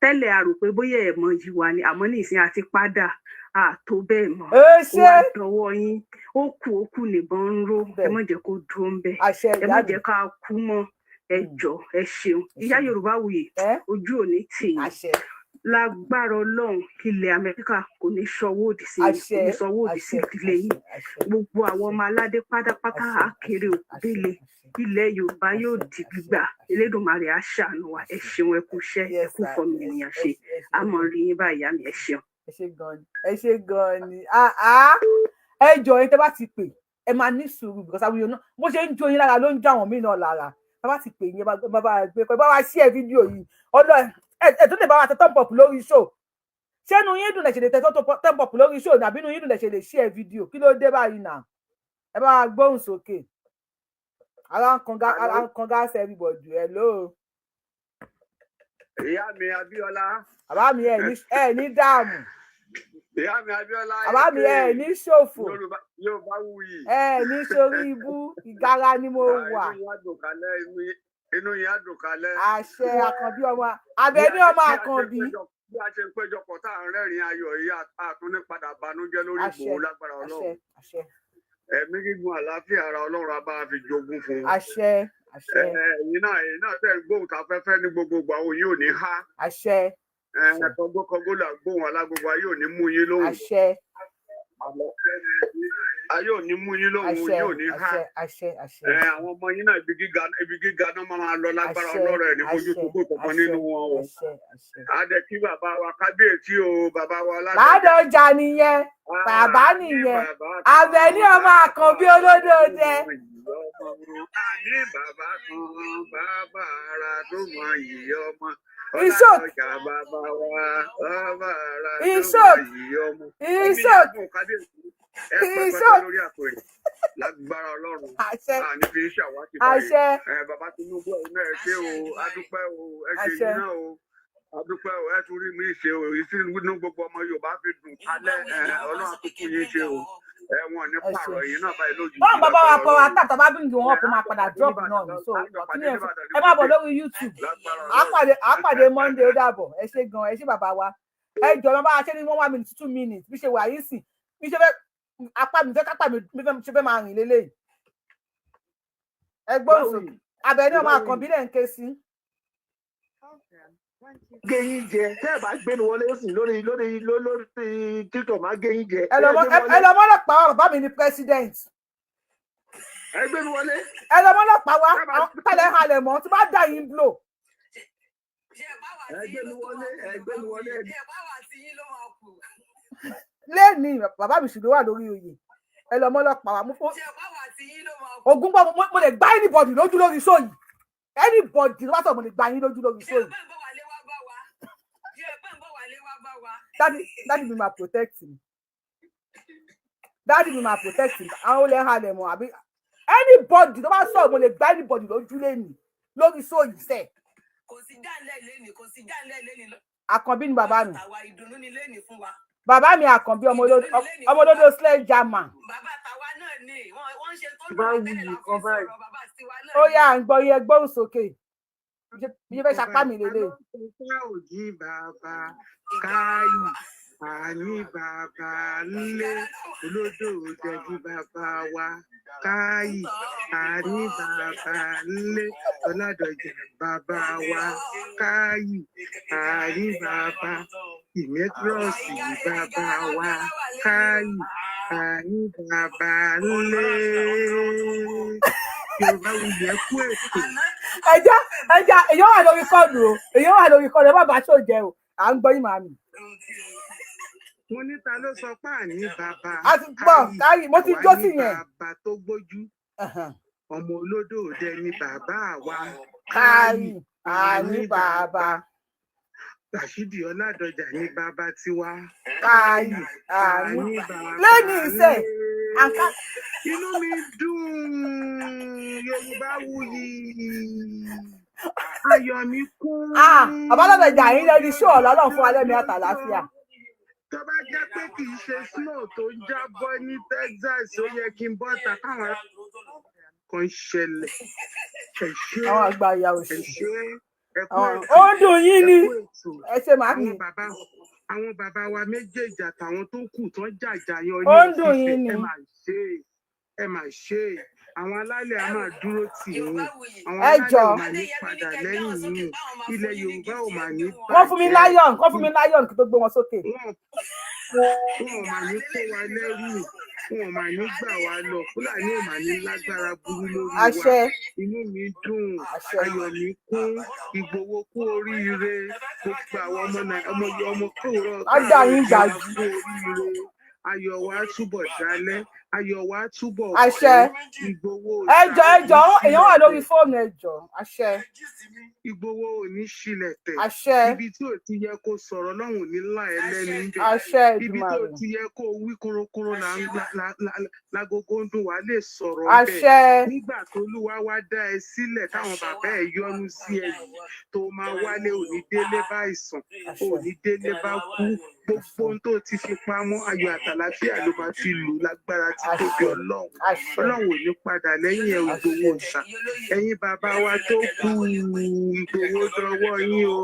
Tẹ́lẹ̀, a rò pé bóyá ẹ̀ mọ iyì wa ni, àmọ́ ní ìsín àti padà àtó bẹ́ẹ̀ mọ́. Ó Ó ṣe. wá dọwọ́ yín. Ó kù, ó kù nìbọn ń ró. Ẹ má jẹ́ kó dúró ń bẹ̀. Àṣẹ. Ẹ má Ìyá mi. jẹ́ ká kú mọ́. Ẹ jọ̀ọ́, ẹ ṣeun. Ìyá Yorùbá Wuyì, ojú òní tì yín. Àṣẹ. Lágbára Ọlọ́run, ilẹ̀ Amẹ́ríkà kò ní sọwọ́ òdì sí yín, kò Àṣẹ. ní sọwọ́ òdì sí Àṣẹ. ìdílé yín. Gbogbo àwọn ọmọ aládé pátápátá, á kéré òkú délé. Ilẹ̀ Yorùbá yóò di gbígbà. Elédùnmarè á ṣàánú wa. Ẹ ṣeun, ẹ kú iṣẹ́, ẹ kú fọmọ ènìyàn ṣe. A mọ̀ rí yín báyìí, ìyá mi, ẹ ṣeun. Ẹ ṣe gan ni, ẹ ṣe gan ni. Ah, ah. Ẹ jọ, yín tẹ́ bá ti pè, ẹ máa ní sùúrù, because àwọn èèyàn náà, bó ṣe ń jó yín lára ló ń jó àwọn míì náà lára. Tá bá ti pè yín, ẹ bá bá gbé ẹ bá wa share fídíò yìí. Ọlọ ẹ tó lè bá wa tẹ thumb up lórí show. Ṣé inú yín dùn lẹ ṣe lè tẹ thumb up lórí show ní, àbí inú yín dùn lẹ ṣe lè share fídíò? Kí ló dé báyìí náà? Ẹ bá wa gbóhùn sókè. Ara ń kan ara ń kan gáàsì everybody. Hello. Ìyá mi Abíọ́lá. Bàbá mi, ẹ ní dààmú. Ìyá mi Abíọ́lá. Bàbá mi, ẹ ní ṣòfò. Yorùbá, Yorùbá wuyì. Ẹ ní sórí ibú. Ìgara ni mo wà. Inú yín á dùn kálẹ̀, inú yín á dùn kálẹ̀. Àṣẹ. Àkànbí ọmọ Abẹní, ọmọ Àkànbí. Bí a ṣe ń péjọpọ̀ tá à ń rẹ́rìn-ín ayọ̀ yìí, a tún ní padà banújẹ́ lórí Ìgbòho lágbára Ọlọ́run. Àṣẹ. Ẹ̀mí gígùn, àlàáfíà ara, Ọlọ́run á bá a fi jogún fún un. Àṣẹ, àṣẹ. Ẹ̀yin náà tẹ̀ ń gbóhùn sáfẹ́fẹ́ ní gbogbo ìgbà, òun yóò ní há. Àṣẹ. Kọgbókọgbó là gbóhùn alágbogbo, ayé ò ní mú yín lóhùn. Àṣẹ. Ayé ò ní mú yín lóhùn. Àṣẹ. Yóò ní há. Àṣẹ, àṣẹ, àṣẹ. Àwọn ọmọ yín náà, ibi gíga náà máa lọ lágbára Àṣẹ. Ọlọ́run, ẹ̀ ní fojú Àṣẹ. sunkún kankan Àṣẹ. nínú wọn o. Àṣẹ, àṣẹ. Adẹ kí bàbá wa kábíyèsí o, bàbá wa Ládọjà. Ládọjà nìyẹn, bàbá nìyẹn, Àbẹ̀ní ọmọ Àkànbí olódòdẹ. Àní bàbá kan, bàbá ara tó mọ iyì ọmọ. Ishok. Ọládọjà bàbá wa, bàbá ara tó mọ Ishok. iyì ọmọ. Ishok. Ẹ̀mí kábíyèsí, ẹ pẹpẹpẹ Ishok. lórí àpèrè lágbára Ọlọ́run. Àṣẹ. Àní fi ń ṣàwátì báyìí. Àṣẹ. Ẹ bàbá Tinubu, ẹ̀yin náà ẹ ṣé o, adúpẹ́ o, ẹ ṣe Àṣẹ. yín náà o, adúpẹ́ o, ẹ tún rí mi ṣe o, èyí tí inú gbogbo ọmọ Yorùbá fi dùn kálẹ̀. Ẹ Ọlọ́run àkókò yín ṣe o, ẹ wọn ní Ẹ ṣé. pààrọ̀ ẹ̀yin náà báyìí lójijì Báwọn bàbá wa lágbára pọ̀ wa Ọlọ́run. tàbí bá bí wọn kò máa padà drop náà ni, so kí ni ẹ má bọ̀ lórí YouTube. À pàdé Monday. Ó dàbọ̀. Ẹ ṣé gan, ẹ ṣé bàbá wa. Ẹ jọ̀ọ́, bàbá wa ṣe ní one minute, 2 minutes. Bí ṣe wà yìí sìn, bí ṣe fẹ́ apá mi fẹ́ kápá mi ṣe fẹ́ máa rìn lélẹ́yìí. Ẹ gbóhùn sókè. Àbẹ̀ní ọmọ Àkànbí lẹ̀ ń ké sí. Gé yín jẹ tẹ́ ẹ bá gbénu wọlé, ó sì lórí TikTok, máa gé yín jẹ. Ẹ lọ mọ́lọ́pàá wa, bàbá mi ní president. Ẹ gbénu wọlé. Ẹ lọ mọ́lọ́pàá wa, tẹ́lẹ̀ halẹ̀ mọ́ tí bá dà yín blow. Ẹ gbénu wọlé, ẹ gbénu wọlé. Lẹ́ẹ̀ni bàbá mi sì ló wà lórí oyè. Ẹ lọ mọ́lọ́pàá wa mú fún ogun gbọ́. Mo lè gbá anybody lójú lórí show yìí. Anybody ló bá sọ̀rọ̀, mo lè gbá yín lójú lórí show yìí. Daddy mi máa protect mi, daddy mi máa protect mi. Àwọn olè halẹ̀ mọ́ àbí anybody tó bá sọ̀rọ̀, mo lè gbá anybody lójú lẹ́nìí lórí show yìí sẹ́ẹ̀. Kò sí jàǹlẹ̀ lẹ́nìí, kò sí jàǹlẹ̀ lẹ́nìí. Àkànbí ni bàbá mi. Àwa ìdùnnú ni lẹ́nìí fún wa. Bàbá mi Àkànbí, ọmọ olódò sledgehammer. Bàbá tàwa náà ni wọ́n ń ṣe tó Bá wuyì kan báyìí. Ó yá, à ń gbọ́ yẹ, gbóhùn sókè bí fẹ́ sapá mi lélẹ̀. Alóńtọ́ òjì bàbá káyì, àní bàbá ńlé olódò dẹjú bàbá wa káyì, àní bàbá ńlé Ọládọjà bàbá wa káyì, àní bàbá ìmẹtírọsì bàbá wa káyì, àní bàbá ńlé. Yorùbá wuyì, ẹ kú ètò. Ẹjá ẹjá, èyàn wà lórí call o, èyàn wà lórí call. Ẹ má bàa ṣó jẹ o. À ń gbọ́ yín, màmí. Mo ní ta ló sọ pé àní bàbá? A ti gbọ́ káyì, mo ti jó sí yẹn. Bàbá tó gbójú, ọmọ olódò dẹ ni bàbá wa. Káyì, àní bàbá. Rashidi Ọládọjà ní bàbá tiwa. Káyì, àní lẹ́ni ìṣe àǹká. Inú mi dùn, Yorùbá wuyì, ayọ̀ mi kún. Bàbá Ládọjà yín lẹ́ni ṣó ọ̀la, Ọlọ́run fún wa lẹ́mìí àtàlàáfíà. Tó bá jẹ́ pé kì í ṣe snow tó ń jábọ́ ní Texas, ó yẹ kí n bọ́ ta káwọn kan ṣẹlẹ̀. Ẹ ṣé. Àwọn àgbà ìyá Ẹ òsì. ṣé, ẹ kú ètò. Ó ń dùn yín ni. Ẹ kú ètò. Ẹ ṣe màmí. Àwọn bàbá wa méjèèjì àtàwọn tó kù tán jàjà yan Ó ń dùn ní yín ni. Ẹ máa ṣe é, ẹ máa ṣe é. Àwọn alálẹ̀ á máa dúró tì yín, àwọn Ẹ alálẹ̀ jọ̀ọ́. ò máa ní padà lẹ́yìn yín, ilẹ̀ Yorùbá ò máa ní Wọ́n fún mi bàjẹ́. lion, wọ́n fún mi lion kí tó gbé wọn sókè. Wọn ò máa ní kó wa lẹ́rù, wọn ò máa ní gbà wá lọ, Fúlàní ò máa ní lágbára burú lórí wa. Àṣẹ. Inú mi dùn, ayọ̀ mi kún. Ìgbòho kú oríire, gbogbo àwọn ọmọ ọmọ ọmọ kúrò Á dà yín gbàjú. kú oríire. Ayọ̀ wa túbọ̀ dálẹ̀, ayọ̀ wa túbọ̀ Àṣẹ. kún. Ìgbòho. Ẹ jọ̀ọ́, ẹ jọ̀ọ́, èèyàn wà lórí fóònù, ẹ jọ̀ọ́. Àṣẹ. Ìgbòho ò ní ṣílẹ̀ tẹ̀. Àṣẹ. Ibi tí ò ti yẹ kó sọ̀rọ̀ lọ́hùn ní ńlá ẹ lẹ́nu ń bẹ̀. Àṣẹ. Ibi tó Èdùmàrè. ti yẹ kó wí kórókóró lágogo ń dùn, wá lè sọ̀rọ̀ ń bẹ̀. Àṣẹ. Nígbà tó Olúwa wá dá ẹ sílẹ̀, táwọn bàbá ẹ yọ́nú sí ẹ yìí, tó máa wálé, ò ní délé bá àìsàn, ò ní délé bá kú. Gbogbo ohun tó ti fi pamọ́, ayọ̀ àtàlàfíà ló máa fi lù lágbára títóbi Ọlọ́run. Ọlọ́run ò ní padà lẹ́yìn ẹ̀. Ìgbòho Òòṣà, ẹ̀yin bàbá wa tó kù, Ìgbòho dọwọ́ yín o.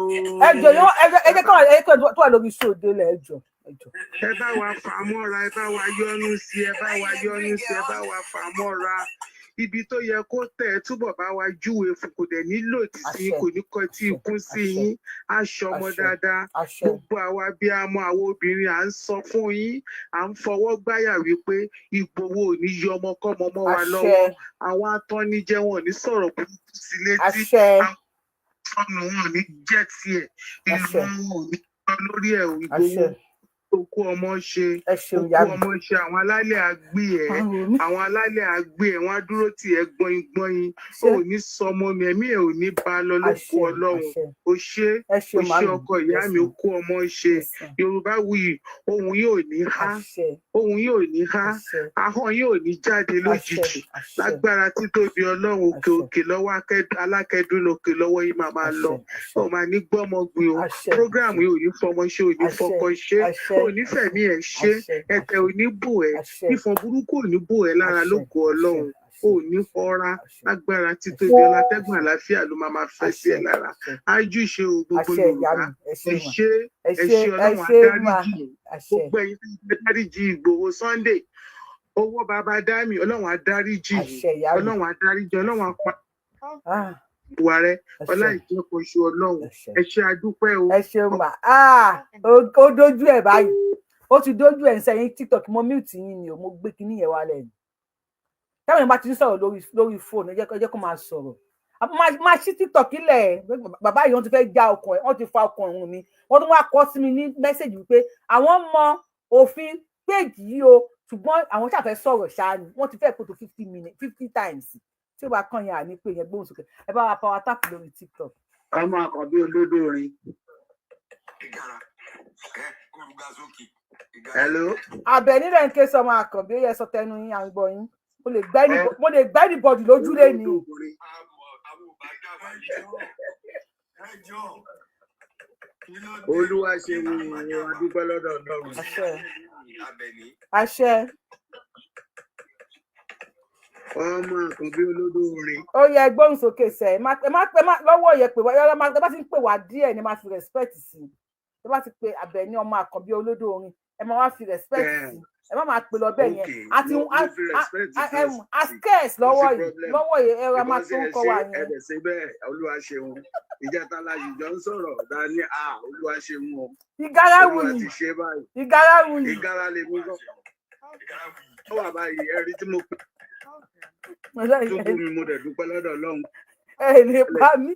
Ẹ jọ yọ, ẹ jẹ́ kọ́ ẹ kọ́ tó wà lórí show délẹ̀, ẹ jọ, ẹ jọ. Ẹ bá wa fà mọ́ra, ẹ bá wa yọ́nú sí, ẹ bá wa yọ́nú sí, ẹ bá wa fà mọ́ra. Ibi tó yẹ kó tẹ̀, ẹ túbọ̀ bá wa júwe fún. Kò dẹ̀ nílò tí kò ní kọtí ikún sí yín, aṣọ ọmọ dáadáa. Gbogbo àwa bí a mọ àwọn obìnrin, à ń sọ fún yín, à ń fọwọ́ gbáyà wípé Ìgbòho ò ní yọ ọmọkọ́mọ mọ́ wa lọ́wọ́. Àwọn atọ́nijẹ wọn ò ní sọ̀rọ̀ burúkú sí létí, àwọn sọnù wọn ò ní jẹ́ tiẹ̀, ìlú wọn ò ní lọ lórí ẹ̀. Ìgbòho, okú ọmọ ṣe, okú ọmọ ṣe. Àwọn alálẹ̀ àgbé ẹ̀, àwọn alálẹ̀ àgbé ẹ̀, wọ́n á dúró tì ẹ́ gbọ́nyin gbọ́nyin. Ò ní sọmọ mi, ẹ̀mí ẹ̀ ò ní bá a lọ lóko. Ọlọ́run ò ṣe, ò ṣe, ọkọ ìyá mi, okú ọmọ ṣe. Yorùbá wuyì, ohun yóò ní há, ohun yóò ní há, ahọ́n yóò ní jáde lójijì lágbára títóbi Ọlọ́run. Òkè òkè lọ́wọ́ alákẹ́dùn, lókè lọ́wọ́ yìí máa máa lọ. Ó máa ní gbọ́mọgbìn o. Program yìí ò ní fọmọ ṣe, ò ní fọkọ ṣe, ò ní fẹ̀mí ẹ̀ ṣe, ẹ̀tẹ̀ ò ní bò ẹ́, ìfọ̀n burúkú ò ní bò ẹ́ lára lógo Ọlọ́run. Ò ní fọ́ra lágbára títóbi ọlátẹ́gùn àlàáfíà ló máa máa fẹ́ sí ẹ lára. Ájú ṣe o. Gbogbo Yorùbá, ẹ ṣé, ẹ ṣé. Ọlọ́run adáríjì gbogbo ẹ̀yin tí ẹ dáríjì Ìgbòho Sunday, owó bàbá dami. Ọlọ́run adáríjì yìí, Ọlọ́run adáríjì, Ọlọ́run apá ìwà rẹ ọlá ìjẹkọṣu Ọlọ́run. Ẹ ṣé, adúpẹ́ o. Ẹ ṣeun mà. Ó dójú ẹ báyìí, ó ti dójú ẹ ń sẹ́yìn. TikTok, mo mute yín ni o, mo gbé kinní yẹn wálẹ̀ ni. Táwọn èèyàn bá ti ń sọ̀rọ̀ lórí fóònù, ẹ jẹ́ kó máa sọ̀rọ̀. Máa ṣí TikTok ilẹ̀. Bàbá yìí, wọ́n ti fẹ́ já ọkàn ẹ̀, wọ́n ti fa ọkàn ọ̀run mi. Wọ́n tún wá kọ sí mi ní message wípé àwọn mọ òfin péèjì yìí o, ṣùgbọ́n àwọn ṣàfẹ́ sọ̀rọ̀ ṣáá ni. Wọ́n ti fẹ́ kó tó 50 minutes 50 times tí ó bá kàn yẹn, àní pé yẹn gbóhùn sókè. Ẹ bá wa power tap lórí TikTok. Ọmọ àkànbí olódò orin. Hello. Àbẹ̀ní rẹ̀ ń ké sọmọ àkànbí, ó yẹ sọ tẹnu yín, à ń gbọ́ yín. Mo lè gbẹ́ anybody lójúlé ni. Olúwa ṣe wù ú, adúpẹ́ lọ́dọ̀ Ọlọ́run. Àṣẹ, àṣẹ. Ọmọ àkànbí olódò orin. Ó yẹ gbóhùn sókè sẹ. Ẹ má ẹ má ẹ má lọ́wọ́ yẹ pé wá, ẹ má ẹ bá ti ń pè wá díẹ̀ ni máa fi respect sí i. Ẹ bá ti pe Àbẹ̀ní ọmọ àkànbí olódò orin, ẹ máa wá fi respect sí i. Ẹ má máa pè lọ bẹ́ẹ̀ yẹn. Àti a scarce lọ́wọ́ yìí, lọ́wọ́ yìí, ẹ ra máa tó ń kọ́ wa yẹn. Ẹ ṣe bẹ́ẹ̀, olúwa ṣeun. Ìjẹta la jìjọ ń sọ̀rọ̀ dání a, olúwa ṣeun o. Ìgárá wuyì, ìgárá wuyì. Ìgárá lè mú kọ́ ó wà báyìí. Ẹ̀rí tí mo pè tó bú mi, mo dẹ̀ dúpẹ́ lọ́dọ̀ Ọlọ́run. Ẹ lè pa mí,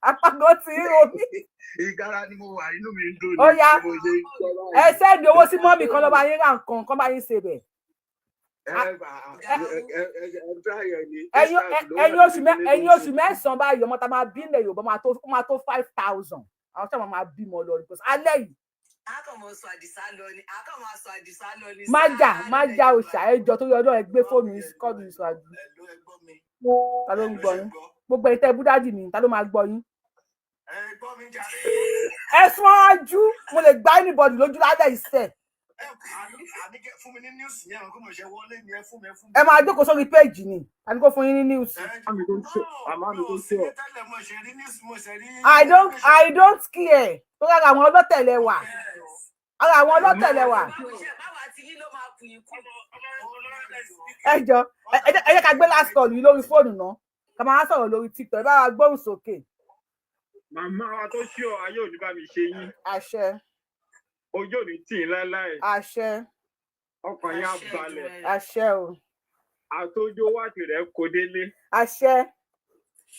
apágọ́ tí ń ro mí. Ìgárá ni mo wà, inú mi ń dùn. Ó yá, ẹ send owó sí mummy kan lọ́ba yín ra nǹkan kan bá yín ṣe bẹ̀. Ẹ̀yin oṣù 9 báyìí, ọmọ tá a máa bí ilẹ̀ Yorùbá máa tó 5,000. Àwọn sábà máa bímọ lọ ní alẹ́ yìí. Má jà, má jà, òòṣà ẹjọ tó yọ ọdún. Ẹ gbé fóònù yìí kọ́ọ̀dù yìí sọ àjù. Ta ló ń gbọ́ yín? Gbogbo ẹ̀yin tẹ́ búdádì mi, ta ló máa gbọ́ yín? Ẹ̀sùn ajú, mo lè gbá anybody lójú lálẹ́ ìṣe. Ẹ máa jókòó sórí péèjì ni àti kó fún yín ní news. I don't care tó rárá. Àwọn ọlọ́tẹ̀lẹ̀ wà, ara àwọn ọlọ́tẹ̀lẹ̀ wà. Ẹ jọ, ẹ jẹ́ ká gbé last call yìí lórí fóònù náà, ká máa sọ̀rọ̀ lórí TikTok. Ẹ bá wa gbóhùn sókè. Màmá wa tó ṣí ọ, ayé ò ní bá mi ṣe yín. Àṣẹ. Ojú ò ní tì í láéláé. Àṣẹ. Ọkàn yín á balẹ̀. Àṣẹ o. Àtọjú wáàtì rẹ kò délé. Àṣẹ.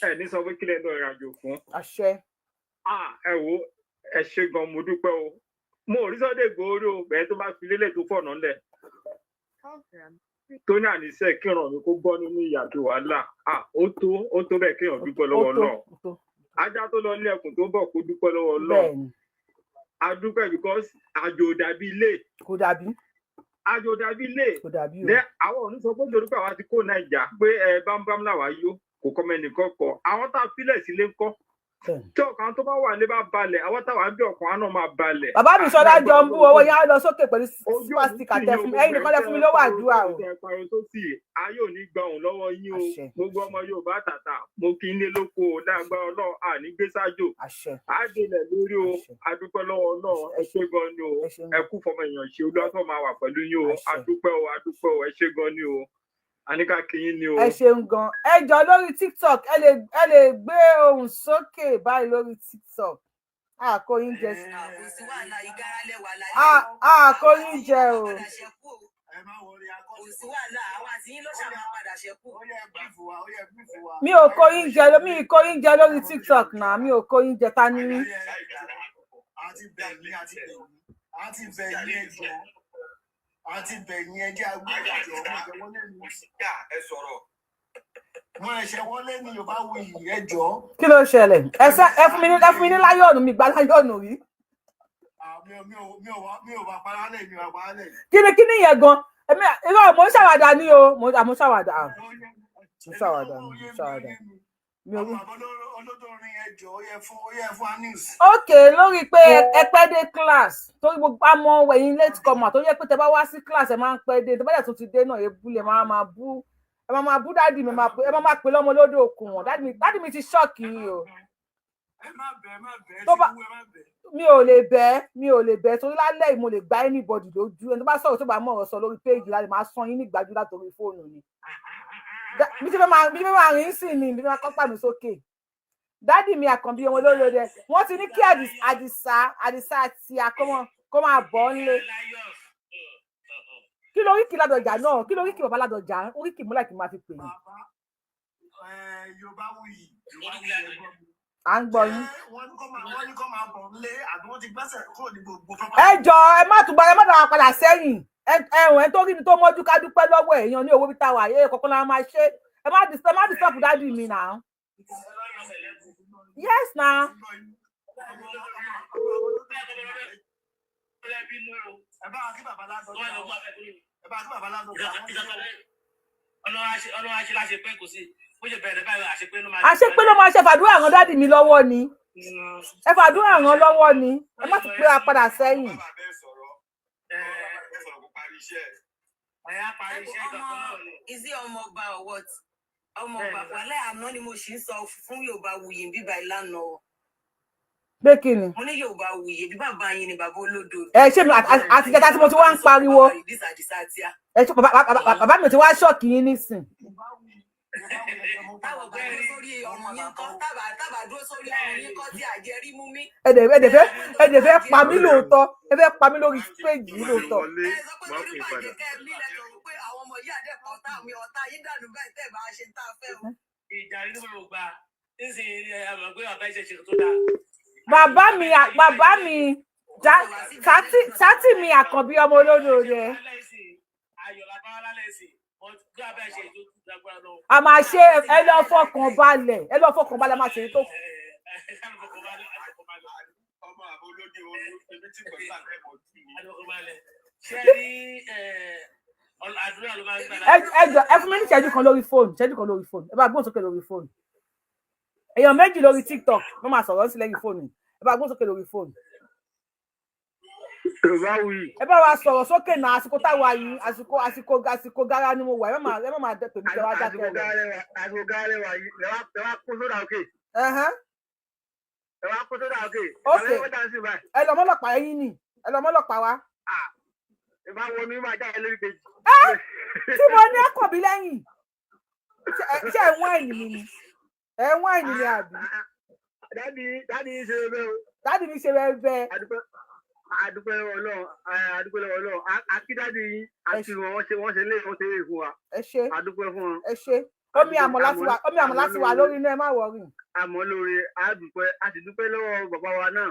Ẹ ní sọ pé kílẹ̀ lọ ìrìnàjò fún. Àṣẹ. Ẹ wo, ẹ ṣe gan, mo dúpẹ́ o. Mo ò rí Sunday Igboho rí o, bẹ́ẹ̀ tó bá fi lélẹ̀ tó fọ̀nà ńlẹ̀ tó ní àníṣe kíran mi kó bọ́ nínú ìyà àti wàhálà, ó tó, ó tó bẹ́ẹ̀ kéèyàn dúpẹ́ lọ́wọ́ náà. Ajá tó lọ ilé ẹkùn tó bọ̀, kó dúpẹ́ lọ́wọ́ náà. A dúpẹ́ because àjò dàbí ilé. Kò dàbí. Àjò dàbí ilé. Kò dàbí o. Ní àwọn òní sọ pé torí pé àwa ti kó Naija pé ẹ bámbám làwa yó, kò kọ́ mẹ́nìkan kọ àwọn tá a filẹ̀ sílé ńkọ́. Tí ọkàn tó bá wà ní bá balẹ̀, àwọn táwa ń bí ọkàn á náà máa balẹ̀. Bàbá mi sọdá jọ ń bú owó yẹn á lọ sókè pẹ̀lú super sticker tẹ fún mi. Ẹ̀yin nìkan lẹ fún mi lówó àdúrà o. Ayé ò ní gba òun lọ́wọ́ yín o. Gbogbo ọmọ Yorùbá tàtà, mo kí n lé lóko o. Lágbára Ọlọ́run, àní gbé sájò á délẹ̀ lórí o. Adúpẹ́ lọ́wọ́ Ọlọ́run. Ẹ ṣé gan ni o. Ẹ kú fọmọ èèyàn ṣe. Olúwa tó máa wà pẹ̀lú yín o. Adúpẹ́ o, adúpẹ́ o. Ẹ ṣé gan ni o. Àníkà kí yín ni o. Ẹ ṣeun gan. Ẹ jọ, lórí TikTok, ẹ lè gbé ohùn sókè báyìí lórí TikTok. Àkóyín jẹ, àkóyín jẹ o. Kò sí wàhálà, àwọn àti yín ló ṣàmà padà ṣẹ́kù. Mi ò kóyín jẹ, mi ì kóyín jẹ lórí TikTok náà. Mi ò kóyín jẹ. Ta ni mí? Àti bẹ̀yìn, àti bẹ̀yìn, àti bẹ̀yìn, ẹjọ́ àti bẹ̀yìn, ẹjẹ́ agbóhùnjọ mo ẹ̀ṣẹ̀ wọlé ní. Ẹ sọ̀rọ̀. Mo ẹ̀ṣẹ̀ wọlé ní Yorùbá wuyì, ẹjọ́. Kí ló ṣẹlẹ̀? Ẹ sẹ, ẹ fún mi ní lion. Mi gba lion rí. Mi ò wà parálẹ̀, mi ò wà parálẹ̀. Kí ni yẹn gan? Èmi irọ́, mo ń ṣàwàdà ní o. Mo ń ṣàwàdà, mo ń ṣàwàdà, mo ń ṣàwàdà. Mi ò rí. Olódòrin, ẹjọ́, ó yẹ fún anis. Ok, lórí pé ẹ pẹ́ dé class, torí gbogbo àmọ́ ẹ̀yin late comer tó yẹ pé tẹ bá wá sí class, ẹ máa ń pẹ́ dé. Tẹ bá dẹ̀ tún ti dé náà, ebú lè máa máa bú. Ẹ máa máa bú daddy mi, ẹ máa máa pè lọ́mọ lódò òkun wọn. Daddy mi ti shock yín o. Tó bá mi ò lè bẹ́, mi ò lè bẹ́, torí lálẹ́ yìí mo lè gbá anybody lójú. Ẹni tó bá sọ̀rọ̀, tó bá mọ̀ ọ̀rọ̀ sọ lórí péèjì lálẹ́, máa sọ yín nígbàjú látòrí fóònù ni. Bí ti fẹ́ máa rìn sí ni bí ti máa kọ́ pà mí sókè. Daddy mi Àkànbí ọmọ olórí rẹ, wọ́n ti ní kí Àdìsá àti àkọ́mọ kó máa bọ̀ ńlé. Kí ló oríkì Ládọjà náà? Kí ló oríkì bàbá Ládọjà? Oríkì múlẹ̀ kí n máa fi pè yín. Yorùbá wuyì, Yorùbá wuyì, ẹgbọ́n mi. À ń gbọ́ yín. Wọ́n ní kó máa bọ̀ nílé, àbí wọ́n ti gbẹ́sẹ̀ kúrò ní gbogbo. Ẹ jọ, ẹ má tún bá, ẹ má dára padà sẹ́yìn. Ẹ̀hún ẹ tó rí mi tó mọ́jú, ká dúpẹ́ lọ́wọ́ èèyàn ní owó bí táwa ayé kọ̀ọ̀kan la máa ṣe. Ẹ má disturb daddy mi náà. Yes na. Ẹ bá kí bàbá Ládọjà, ẹ bá kí bàbá Ládọjà, wọ́n ti Ọlọ́run á ṣe láṣepé. Kò sí bó ṣe bẹ̀rẹ̀ báyìí, àṣepé ló máa. Àṣepé ló máa ṣe. Fàdúrà ràn daddy mi lọ́wọ́ ni. Ẹ fàdúrà ràn lọ́wọ́ ni. Ẹ má tún pé wa padà sẹ́yìn. Ọmọ is it ọmọ ọba or what? Ọmọ ọba wàhálà. Àná ni mo ṣì ń sọ fún Yorùbá wuyì bíbá ìlànà o. Pé kí ni? Mo ní Yorùbá wuyì bí bàbá yín ni bàbá olódo. Ẹ ṣé mi àtijọ́ tí mo ti wá ń pariwo. Ẹ ṣe bàbá mi ti wá shock yín nísìn. Táwọn bá dúró sórí ọrùn yín kọ́, tábà dúró sórí ọrùn yín kọ́ tí àjẹrí mú mi. Ẹ dẹ̀ fẹ́ pa mí lóòótọ́. Ẹ fẹ́ pa mí lórí stage yìí lóòótọ́. Wọlé, má pè padà. Àwọn ọmọ yìí àdẹ́kọ̀ ọ̀tá mi, ọ̀tá yín dànù bẹ́ẹ̀ tẹ́ bá ṣe ń tá a fẹ́ o. Ìjà nínú gbogbo gbà nísìnyí, ẹ mọ̀ pé bàbá iṣẹ́ ṣe tó dáa. Bàbá mi sátì mi Àkànbí ọmọ olódò rẹ. Ayọ̀ la bá wá lálẹ́ sí, but bí bàbá ẹ ṣe tó lágbára lọ. A máa ṣe. Ẹ lọ fọkàn balẹ̀, ẹ lọ fọkàn balẹ̀, a máa ṣe tó. Ọmọ àbọ̀ olóde ebi tí kò sáà lẹ́mọ̀ jù ní. Ṣé rí àdúrà ló máa ń gbà. Ẹ jọ, ẹ fún mi ní ìṣẹ́jú kan lórí fóònù, ìṣẹ́jú kan lórí fóònù. Ẹ bá gbóhùn sókè lórí fóònù. Èèyàn méjì lórí TikTok wọ́n máa sọ̀rọ̀ sí lẹ́yìn fóònù. Ẹ bá gbóhùn sókè lórí fóònù. Yorùbá wuyì. Ẹ bá wa sọ̀rọ̀ sókè náà. Àsìkò táwa yìí, àsìkò gara ni mo wà. Ẹ má máa dẹ pèmí kẹ wá dákẹ́ lọ. Àsìkò gárẹ́ wà yìí, lẹ wá kó sódà òkè. Ẹ wá kó sódà òkè. Ok, ẹ lọ mọ́lọ́pàá ẹ̀yìn ni, ẹ lọ mọ́lọ́pàá wa. Ìbá wo ni máa jáde lórí kejì. Tí mo ní àkànbí lẹ́yìn, ṣé ẹ̀ ń wáìnì mi ni? Ẹ̀ ń wáìnì mi àbí? Daddy yín ṣe bẹ́ẹ̀ o. Daddy mi ṣe bẹ́ẹ̀ bẹ́ẹ̀. Adúpẹ́ lọ́wọ́ Ọlọ́run, adúpẹ́ lọ́wọ́ Ọlọ́run. Akí daddy yín àti wọn, wọ́n ṣe lé fún wa. Ẹ ṣé. Adúpẹ́ fún wọn. Ẹ ṣé. Omi àmọ̀ láti wà lórí iná, ẹ má worry. Àmọ́ lórí adúpẹ́, a sì dúpẹ́ lọ́wọ́ bàbá wa náà,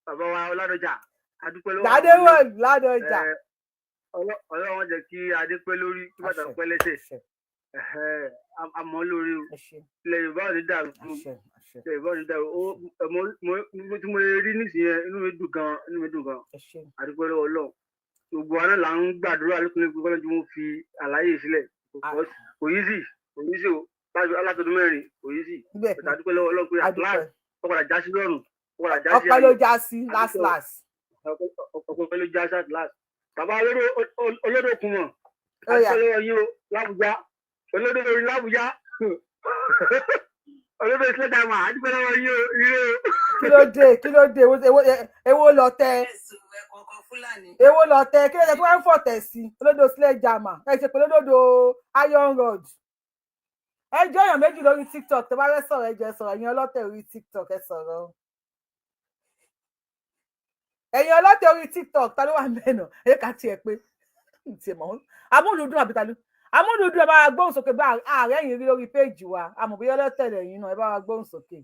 bàbá wa Ọládọjà. Adúpẹ́ lọ́wọ́. Gbadéwọ̀ Ládọjà. Ọlọ́run jẹ́ kí adé pẹ́ lórí, kí bàtà pẹ́ lẹ́sẹ̀. Àmọ́ lórí o, ilẹ̀ Yorùbá ò ní dàrú, ilẹ̀ Yorùbá ò ní dàrú. Mo tí mo lè rí nísìnyẹn, inú mi dùn gan, inú mi dùn gan. Adúpẹ́ lọ́wọ́ Ọlọ́run. Gbogbo wa náà là ń gbàdúrà lókun ní gbogbo tí mo fi àlàyé sílẹ̀. Kò yí sí, kò yí sí o. Látọdún 4, kò yí sí. Adúpẹ́ lọ́wọ́ Ọlọ́run pé at last. Ó padà já sí rọrùn, ó padà já sí Ọpẹ́ ló ayọ̀. Já sí last Adúpẹ́ o. last. Ọpẹ́ ló já sí at last. Bàbá olódò kun mọ̀. Ó yá. Adúpẹ́ lọ́wọ́ yín o l'Ábùjá, olódò orin l'Ábùjá, olódò sílẹ̀dàmà, adúpẹ́ lọ́wọ́ yín o, ire o. Kí ló dé? Kí ló dé? Èwo lọ tẹ? Èwo lọ tẹ? Kí ló dé tí wọ́n ń fọ̀tẹ̀ sí olódò sledgehammer? Ẹ ṣe pé olódò iron rod. Ẹ jẹ́ èèyàn méjì lórí TikTok tó bá fẹ́ sọ̀rọ̀, ẹ jẹ́ sọ̀rọ̀. Ẹ̀yin ọlọ́tẹ̀ orí TikTok, ẹ sọ̀rọ̀. Ẹ̀yin ọlọ́tẹ̀ orí TikTok, ta ló wà mẹ́nà? Ẹ ká tiẹ̀ pé tiẹ̀ mọ̀ amúlùdùn àbí ta ló amúlùdùn. Ẹ bá wa gbóhùn sókè bá ààrẹ yìí rí lórí péèjì wa. Àmọ́ bóyá ọlọ́tẹ̀ lẹ́yìn náà, ẹ bá wa gbóhùn sókè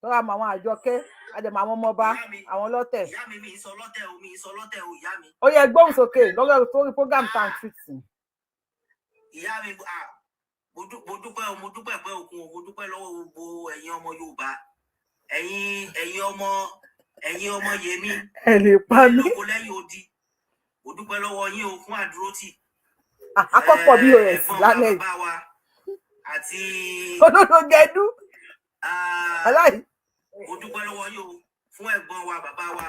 tọ́ra mọ àwọn àjọkẹ́ àdèmọ àwọn ọmọọba, àwọn ọlọ́tẹ̀. Ìyá mi, mi ì sọ lọ́tẹ̀ o, mi ì sọ lọ́tẹ̀ o, ìyá mi. Ó yẹ gbóhùn sókè lórí lórí program tan treat. Ìyá mi, ah, mo dúpẹ́ o, mo dúpẹ́ pẹ́ òkun o, mo dúpẹ́ lọ́wọ́ gbogbo ẹ̀yin ọmọ Yorùbá, ẹ̀yin ọmọ Yèmí Ẹ lè pa mí. lóko lẹ́yìn odi. Mo dúpẹ́ lọ́wọ́ yín o fún àdúrótì. Akọ́pọ̀ bí os Ẹ̀gbọ́n wa, lálẹ́ yìí. bàbá wa àti Olódò gẹdú aláì. Mo dúpẹ́ lọ́wọ́ yín o fún ẹ̀gbọ́n wa, bàbá wa,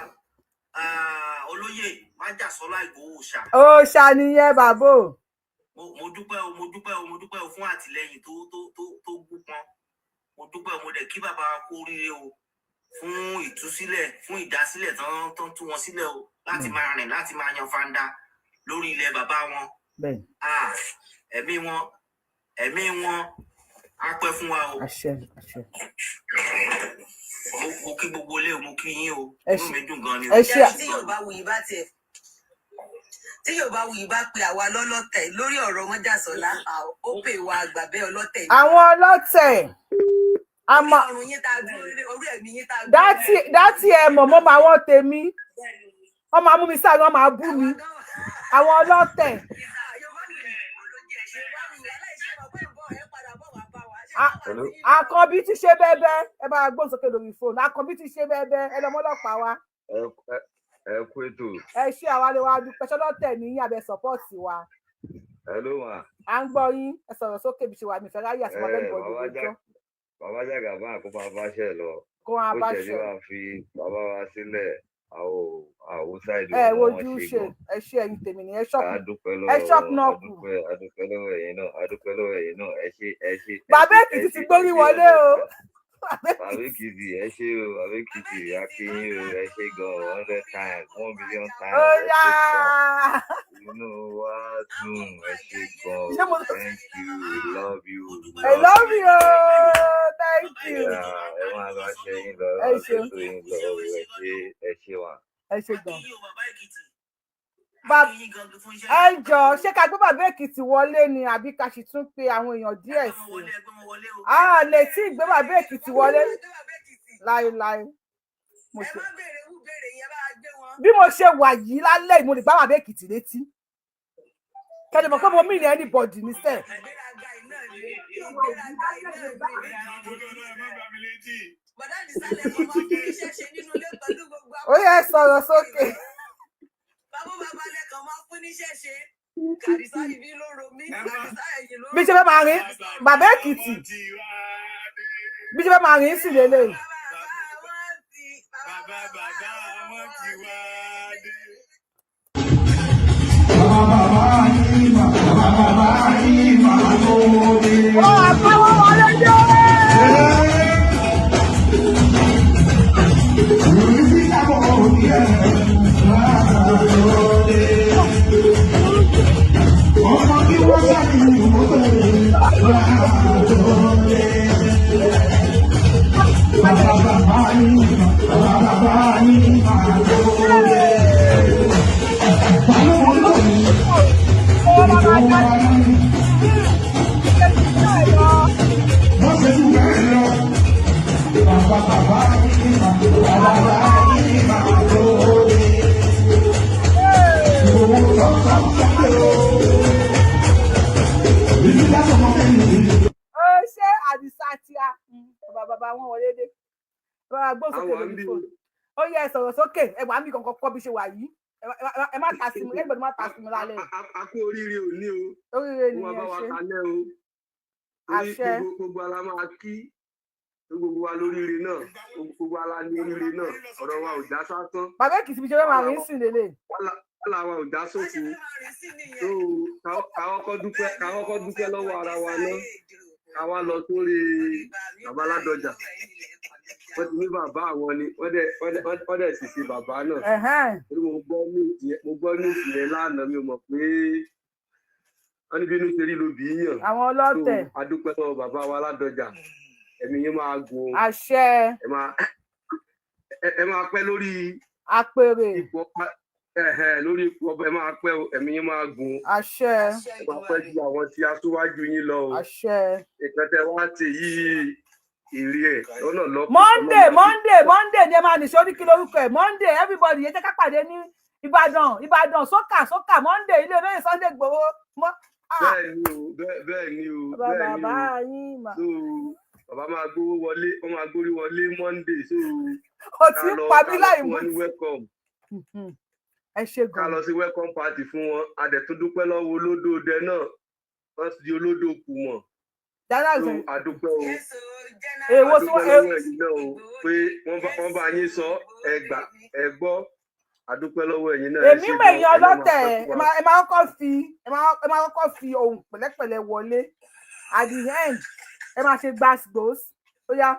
olóyè Májàsọ́lá Ìgbòho Òòṣà. Ó ṣàníyàn bàbá o. Mo dúpẹ́ o, mo dúpẹ́ o, mo dúpẹ́ o fún àtìlẹ́yìn tó gbúpọn. Mo dúpẹ́ o, mo dẹ̀ kí bàbá wa kú oríire o fún ìtúsílẹ̀, fún ìdásílẹ̀ tán tú wọn sílẹ̀ o láti máa rìn, láti máa yan fanda lórí ilẹ̀ bàbá wọn. Ah, ẹ̀mí wọn á pẹ́ fún wa o. Àṣẹ, àṣẹ. Mo kí gbogbo ilé o, mo kí yín o. Ẹ Inú mi dùn gan ni o. Ẹ ṣe. Tí Yorùbá wuyì bá pe àwa lọ́lọ́tẹ̀ lórí ọ̀rọ̀ Mọ́jàsọ́lá, ó pè wá àgbà bẹ́ẹ̀, ọlọ́tẹ̀ ni. Àwọn ọlọ́tẹ̀ àmọ́. Ọrùn yín tá a dúró lé, orí ẹ̀mí yín tá a dúró. Dátì ẹ mọ̀ mọ́ máa wọ́n tèmi, wọ́n máa mú mi sáré, wọ́n máa bú mi, àwọn ọlọ́tẹ̀. Hello? Àkànbí ti ṣe bẹ́ẹ̀bẹ́. Ẹ bá gbóhùn sókè lórí fóònù. Àkànbí ti ṣe bẹ́ẹ̀bẹ́. Ẹ lọ́mọ ọlọ́pàá wa. Ẹ kú ètò. Ẹ ṣé, àwa lè wá dúpẹ́. Ṣọlọ́tẹ̀ ní abẹ support wa? Hello ma. À ń gbọ́ yín, ẹ sọ̀rọ̀ sókè bí ṣe wà mí fẹ́ ráyè àti bàbá Ẹ ìbọn bàbá ìdìbò jọ. Bàbá Jàgàbá kó máa báṣẹ lọ. Kó máa Ó báṣẹ. tẹ̀lé wa fi bàbá wa sílẹ̀ àwọn side Ẹ wọn wọ́n wojú ṣe ṣe gan. Ẹ ṣé, ẹ̀yin tèmi nìyẹn ṣọ́ọ̀pù. A dúpẹ́ Ẹ lọ́wọ́ ṣọ́ọ̀pù náà a kù. dúpẹ́, a dúpẹ́ lọ́wọ́ ẹ̀yin náà, a dúpẹ́ lọ́wọ́ ẹ̀yin náà. Ẹ ṣé, ẹ ṣé, ẹ Bàbá ṣé, ẹ Èkìtì ti ṣé, ẹ gbórí ṣé wọlé o. Bàbá Èkìtì, ẹ ṣé o, bàbá Èkìtì, a kí yín o, ẹ ṣé gan, 100 times, 1 million times, Ó ẹ yá. ṣé gan. Inú wa dùn, ẹ ṣé gan. Ṣé mo Thank you, we love you, we I love love you. you, thank you. Yeah, ẹ máa bá ṣe yín lọ, ẹ Ẹ máa ṣeun. ṣètò yín lọ, ẹ ṣé, ẹ ṣé wa. Ẹ ṣé gan. Ẹ jọ, ṣé ká gbé bàbá Èkìtì wọlé ni àbí ká sì tún pe àwọn èèyàn díẹ̀ sí i? A lè tí ì gbé bàbá Èkìtì wọlé láéláé. Mo ṣe bí mo ṣe wà yìí lálẹ́ yìí, mo lè gbá bàbá Èkìtì létí kẹ́lẹ́ mọ̀ pé mo mí ní anybody ní sẹ́ẹ̀. Ó yẹ sọ̀rọ̀ sókè. Bí ṣe fẹ́ máa rìn bàbá Èkìtì, bí ṣe fẹ́ máa rìn sí lélẹ̀. Wọ́n á bá wọn wọlé dé. Ó ṣe àdìsá tí a bàbá bàbá wọn wọlé dé. Bàbá gbóhùn sókè Àwọn lórí ń bí. fóònù. Ó yẹ sọ̀rọ̀ sókè. Ẹ wà mí kankan kọ́ bí ṣe wà yìí. Ẹ má ta sí mi, everybody má ta sí mi lálẹ́ yìí. A kú oríire òní o. Oríire Ó máa nìyẹn. bá wa Ṣe kalẹ̀ o. Torí Àṣẹ. gbogbo ara máa kí. Tó gbogbo wa lóríire náà, gbogbo wa la ní oríire náà. Ọ̀rọ̀ wa ò já sásán. Bàbá Èkìtì bí ṣe fẹ́ máa rìn sí lélẹ̀. Wàhálà wa ò já sófo. Tó ká kọ́kọ́ dúpẹ́ lọ́wọ́ ara wa náà, ká wá lọ sórí bàbá Ládọjà. Wọ́n ti ní bàbá àwọn ni, wọ́n dẹ̀ sì ṣe bàbá náà. Torí mo gbọ́ news yẹn lánàá, mi ò mọ̀ pé wọ́n ní bínú ṣe rí ló bí yàn. Àwọn ọlọ́tẹ̀. So, a dúpẹ́ lọ́wọ́ bàbá wa Ládọjà, ẹ̀mí yín máa gùn o. Àṣẹ. Ẹ máa pẹ́ lórí àpèrè. Ipò ọba, ẹ̀hẹ̀, lórí ipò ọba, ẹ máa pẹ́ o, ẹ̀mí yín máa gùn o. Àṣẹ. Ẹ máa pẹ́ ju àwọn tí aṣíwájú yín lọ o. Àṣẹ. Nǹkan tẹ wá ṣe yìí, ìrì ẹ̀ lọ́nà lọ́pọ̀. Monday, Monday, Monday ni ẹ máa nìṣó ní kí lórúkọ ẹ. Monday, everybody yẹn, jẹ́ ká pàdé ní Ìbàdàn, Ìbàdàn sókà sókà, Monday, ilé olóyè Sunday Igboho mọ́. Bẹ́ẹ̀ ni o, bẹ́ẹ̀ ni o, bẹ́ẹ̀ ni bàbá o. Yín mà. So bàbá máa gbówó wọlé, wọ́n máa gbórí wọlé Monday, so Ó ti ń pa mí ká lọ láì fún mú. wọn ní welcome. Ẹ ṣe Ká gan. lọ sí welcome party fún wọn. A dẹ̀ tún dúpẹ́ lọ́wọ́ olódòdẹ náà, wọ́n ti di olódò kù mọ̀. Dáná. So a dúpẹ́ o. Èwo A tí dúpẹ́ wọ́n lọ́wọ́ ẹ̀yin náà o, pé wọ́n bá yín sọ, ẹ gbà, ẹ gbọ́. A dúpẹ́ lọ́wọ́ ẹ̀yin náà, ẹ Èmi ṣé mọ̀ gan. èèyàn Ẹ̀yin náà máa ọlọ́tẹ̀. pẹ́ fún Ẹ wa. máa kọ́kọ́ fi ohùn pẹ̀lẹ́pẹ̀lẹ́ wọlé. At the end, ẹ máa ṣe gbàsgbòs. Ó yá,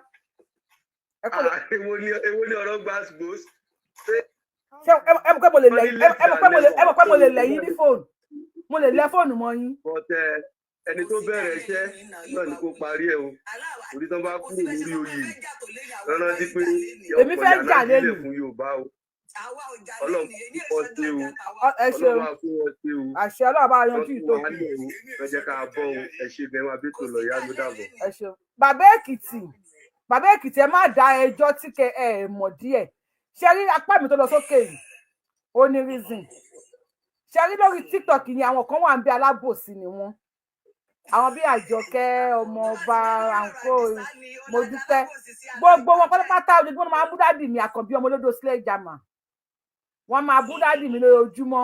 ẹ kọ́ lè. Ah, èwo ni ọ̀rọ̀ gbàsgbòs? Ṣé ẹ mọ̀ pé mo lè lẹ̀ ẹ mọ̀ pé mo lè lẹ̀ yín ní fóònù? Mo lè lẹ fóònù mọ́ yín. But ẹni tó bẹ̀rẹ̀ iṣẹ́ náà ni kó parí ẹ̀ o, torí tán bá kúrò lórí oyè, rántí pé Èmi ọ̀pọ̀ fẹ́ ìyà jà náà sílẹ̀ lẹ́nu. fún Yorùbá o. Ọlọ́run fún wọn ṣe o. Ẹ ṣeun. Ọlọ́run á fún wọn ṣe o. Àṣẹ. Ọlọ́run bá yanjú Wọ́n tún ìtókù. wà lẹ̀ o, wọ́n jẹ́ ká bọ́ o. Ẹ ṣe bẹ́ẹ̀, máa bí tò lọ yá, ló dàbọ̀. Ẹ ṣeun, bàbá Èkìtì. Bàbá Èkìtì, ẹ má dá ẹjọ́ tí kẹ ẹ mọ̀ díẹ̀. Ṣe rí apá mi tó lọ sókè yìí, ó ní reason. Ṣe rí lórí TikTok yẹn, àwọn kan wà ń bí, alábòsí ni wọ́n, àwọn bí Àjọkẹ́ ọmọ ọba àǹkó mo dúpẹ́, gbogbo wọn pátápátá. Ojoojúmọ́ ló máa ń bú daddy mi Àkànbí ọmọ olódò sílẹ̀ jàmà, wọ́n máa bú daddy mi lójoojúmọ́.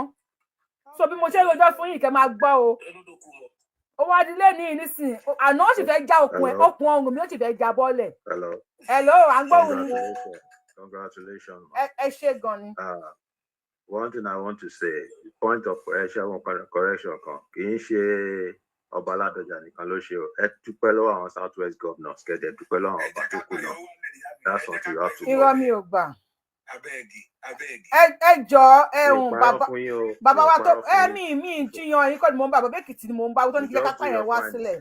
So bí mo ṣe rojọ́ fún yìí, kẹ́ máa gbọ́ o. Ó wá di lé ní ìnísìn àná, ó sì fẹ́ já okùn ẹ̀, Hello. okùn ọrùn mi, ó sì fẹ́ já bọ́lẹ̀. Hello. Hello, à ń gbóhùn yín. Congratulations. Congratulations. Ẹ ṣé gan ni. One thing I want to say, the point of correction, correction kan, kì í ṣe ọba Ládọjà nìkan ló ṣe o. Ẹ dúpẹ́ lọ́wọ́ àwọn South West governors, kẹ́dẹ̀ dúpẹ́ lọ́wọ́ àwọn ọba tó kù náà. That's what you have to know. Irọ́, mi ò gbà. Ẹ jọ ẹ Mi ò hùn parọ́ bàbá fún yín o. Mi bàbá ò wa tó parọ́ fún ẹ yín. Mi ń jiyàn yín kọ́ ni mò ń bá, bàbá Èkìtì ni mò ń bá, tó ní kí Just kápá to yẹn your wá point, sílẹ̀.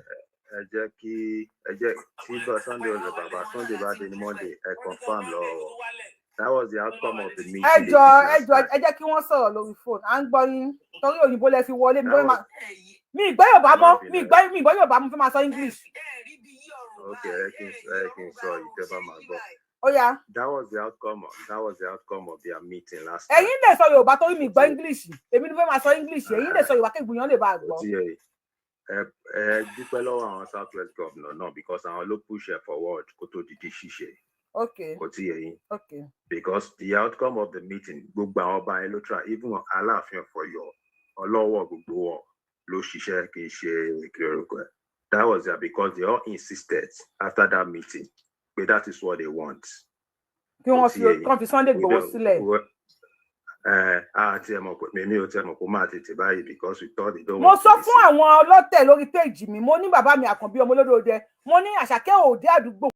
ẹ jẹ́ kí ẹ jẹ́ tí bá Sunday ọ̀sẹ̀ bàbá Sunday bá dé ní Monday, ẹ confirm lọ́wọ́ wọn. That was the outcome of the meeting Ẹ they jọ did ẹ last jọ time. Ẹ jẹ́ kí wọ́n sọ̀rọ̀ lórí fóònù, à ń gbọ́ yín, torí òyìnbó lẹ fi wọlé mi That lórí was mi ìgbọ́ Yorùbá ẹ má mọ́. bínú. Mi ìgbọ́ Yorùbá, mo fẹ́ máa sọ English. Okay, ẹ kí n sọ ìjọba máa gbọ́. Ó yá. That was the outcome of their meeting last time. Ẹ̀yin lè sọ Yorùbá torí mi gbọ́ English, èmi ni fẹ́ máa sọ English. Ẹ̀yin lè sọ Yorùbá kí ìgbìyànjú lè bá a Ó gbọ́. ti yẹ ẹ dúpẹ́ lọ́wọ́ àwọn South West governor náà, because àwọn ló push ẹ forward kó tó di di ṣíṣe. Kò tí yẹ yín? Ok. Because the outcome of the meeting, gbogbo àwọn ọba yẹn ló try, even Aláàfin of Ọ̀yọ́, ọlọ́wọ́, gbogbo wọn ló ṣiṣẹ́, kì í ṣe kí lorúkọ ẹ̀. That was there because they all insisted after that meeting pé that is what they want. Kí Kò wọ́n tí fi yẹ yín? kán fi Sunday We Igboho don't sílẹ̀. Ẹ àti ẹ mọ̀ pé mímí ò tẹ mọ̀ kó máa tètè báyìí, because we thought they don't Mo want sọ to fún àwọn ọlọ́tẹ̀ lórí péèjì mi, mo ní bàbá mi Àkànbí ọmọ olódòdẹ, mo ní Àṣàkẹ́ òde àdúgbò.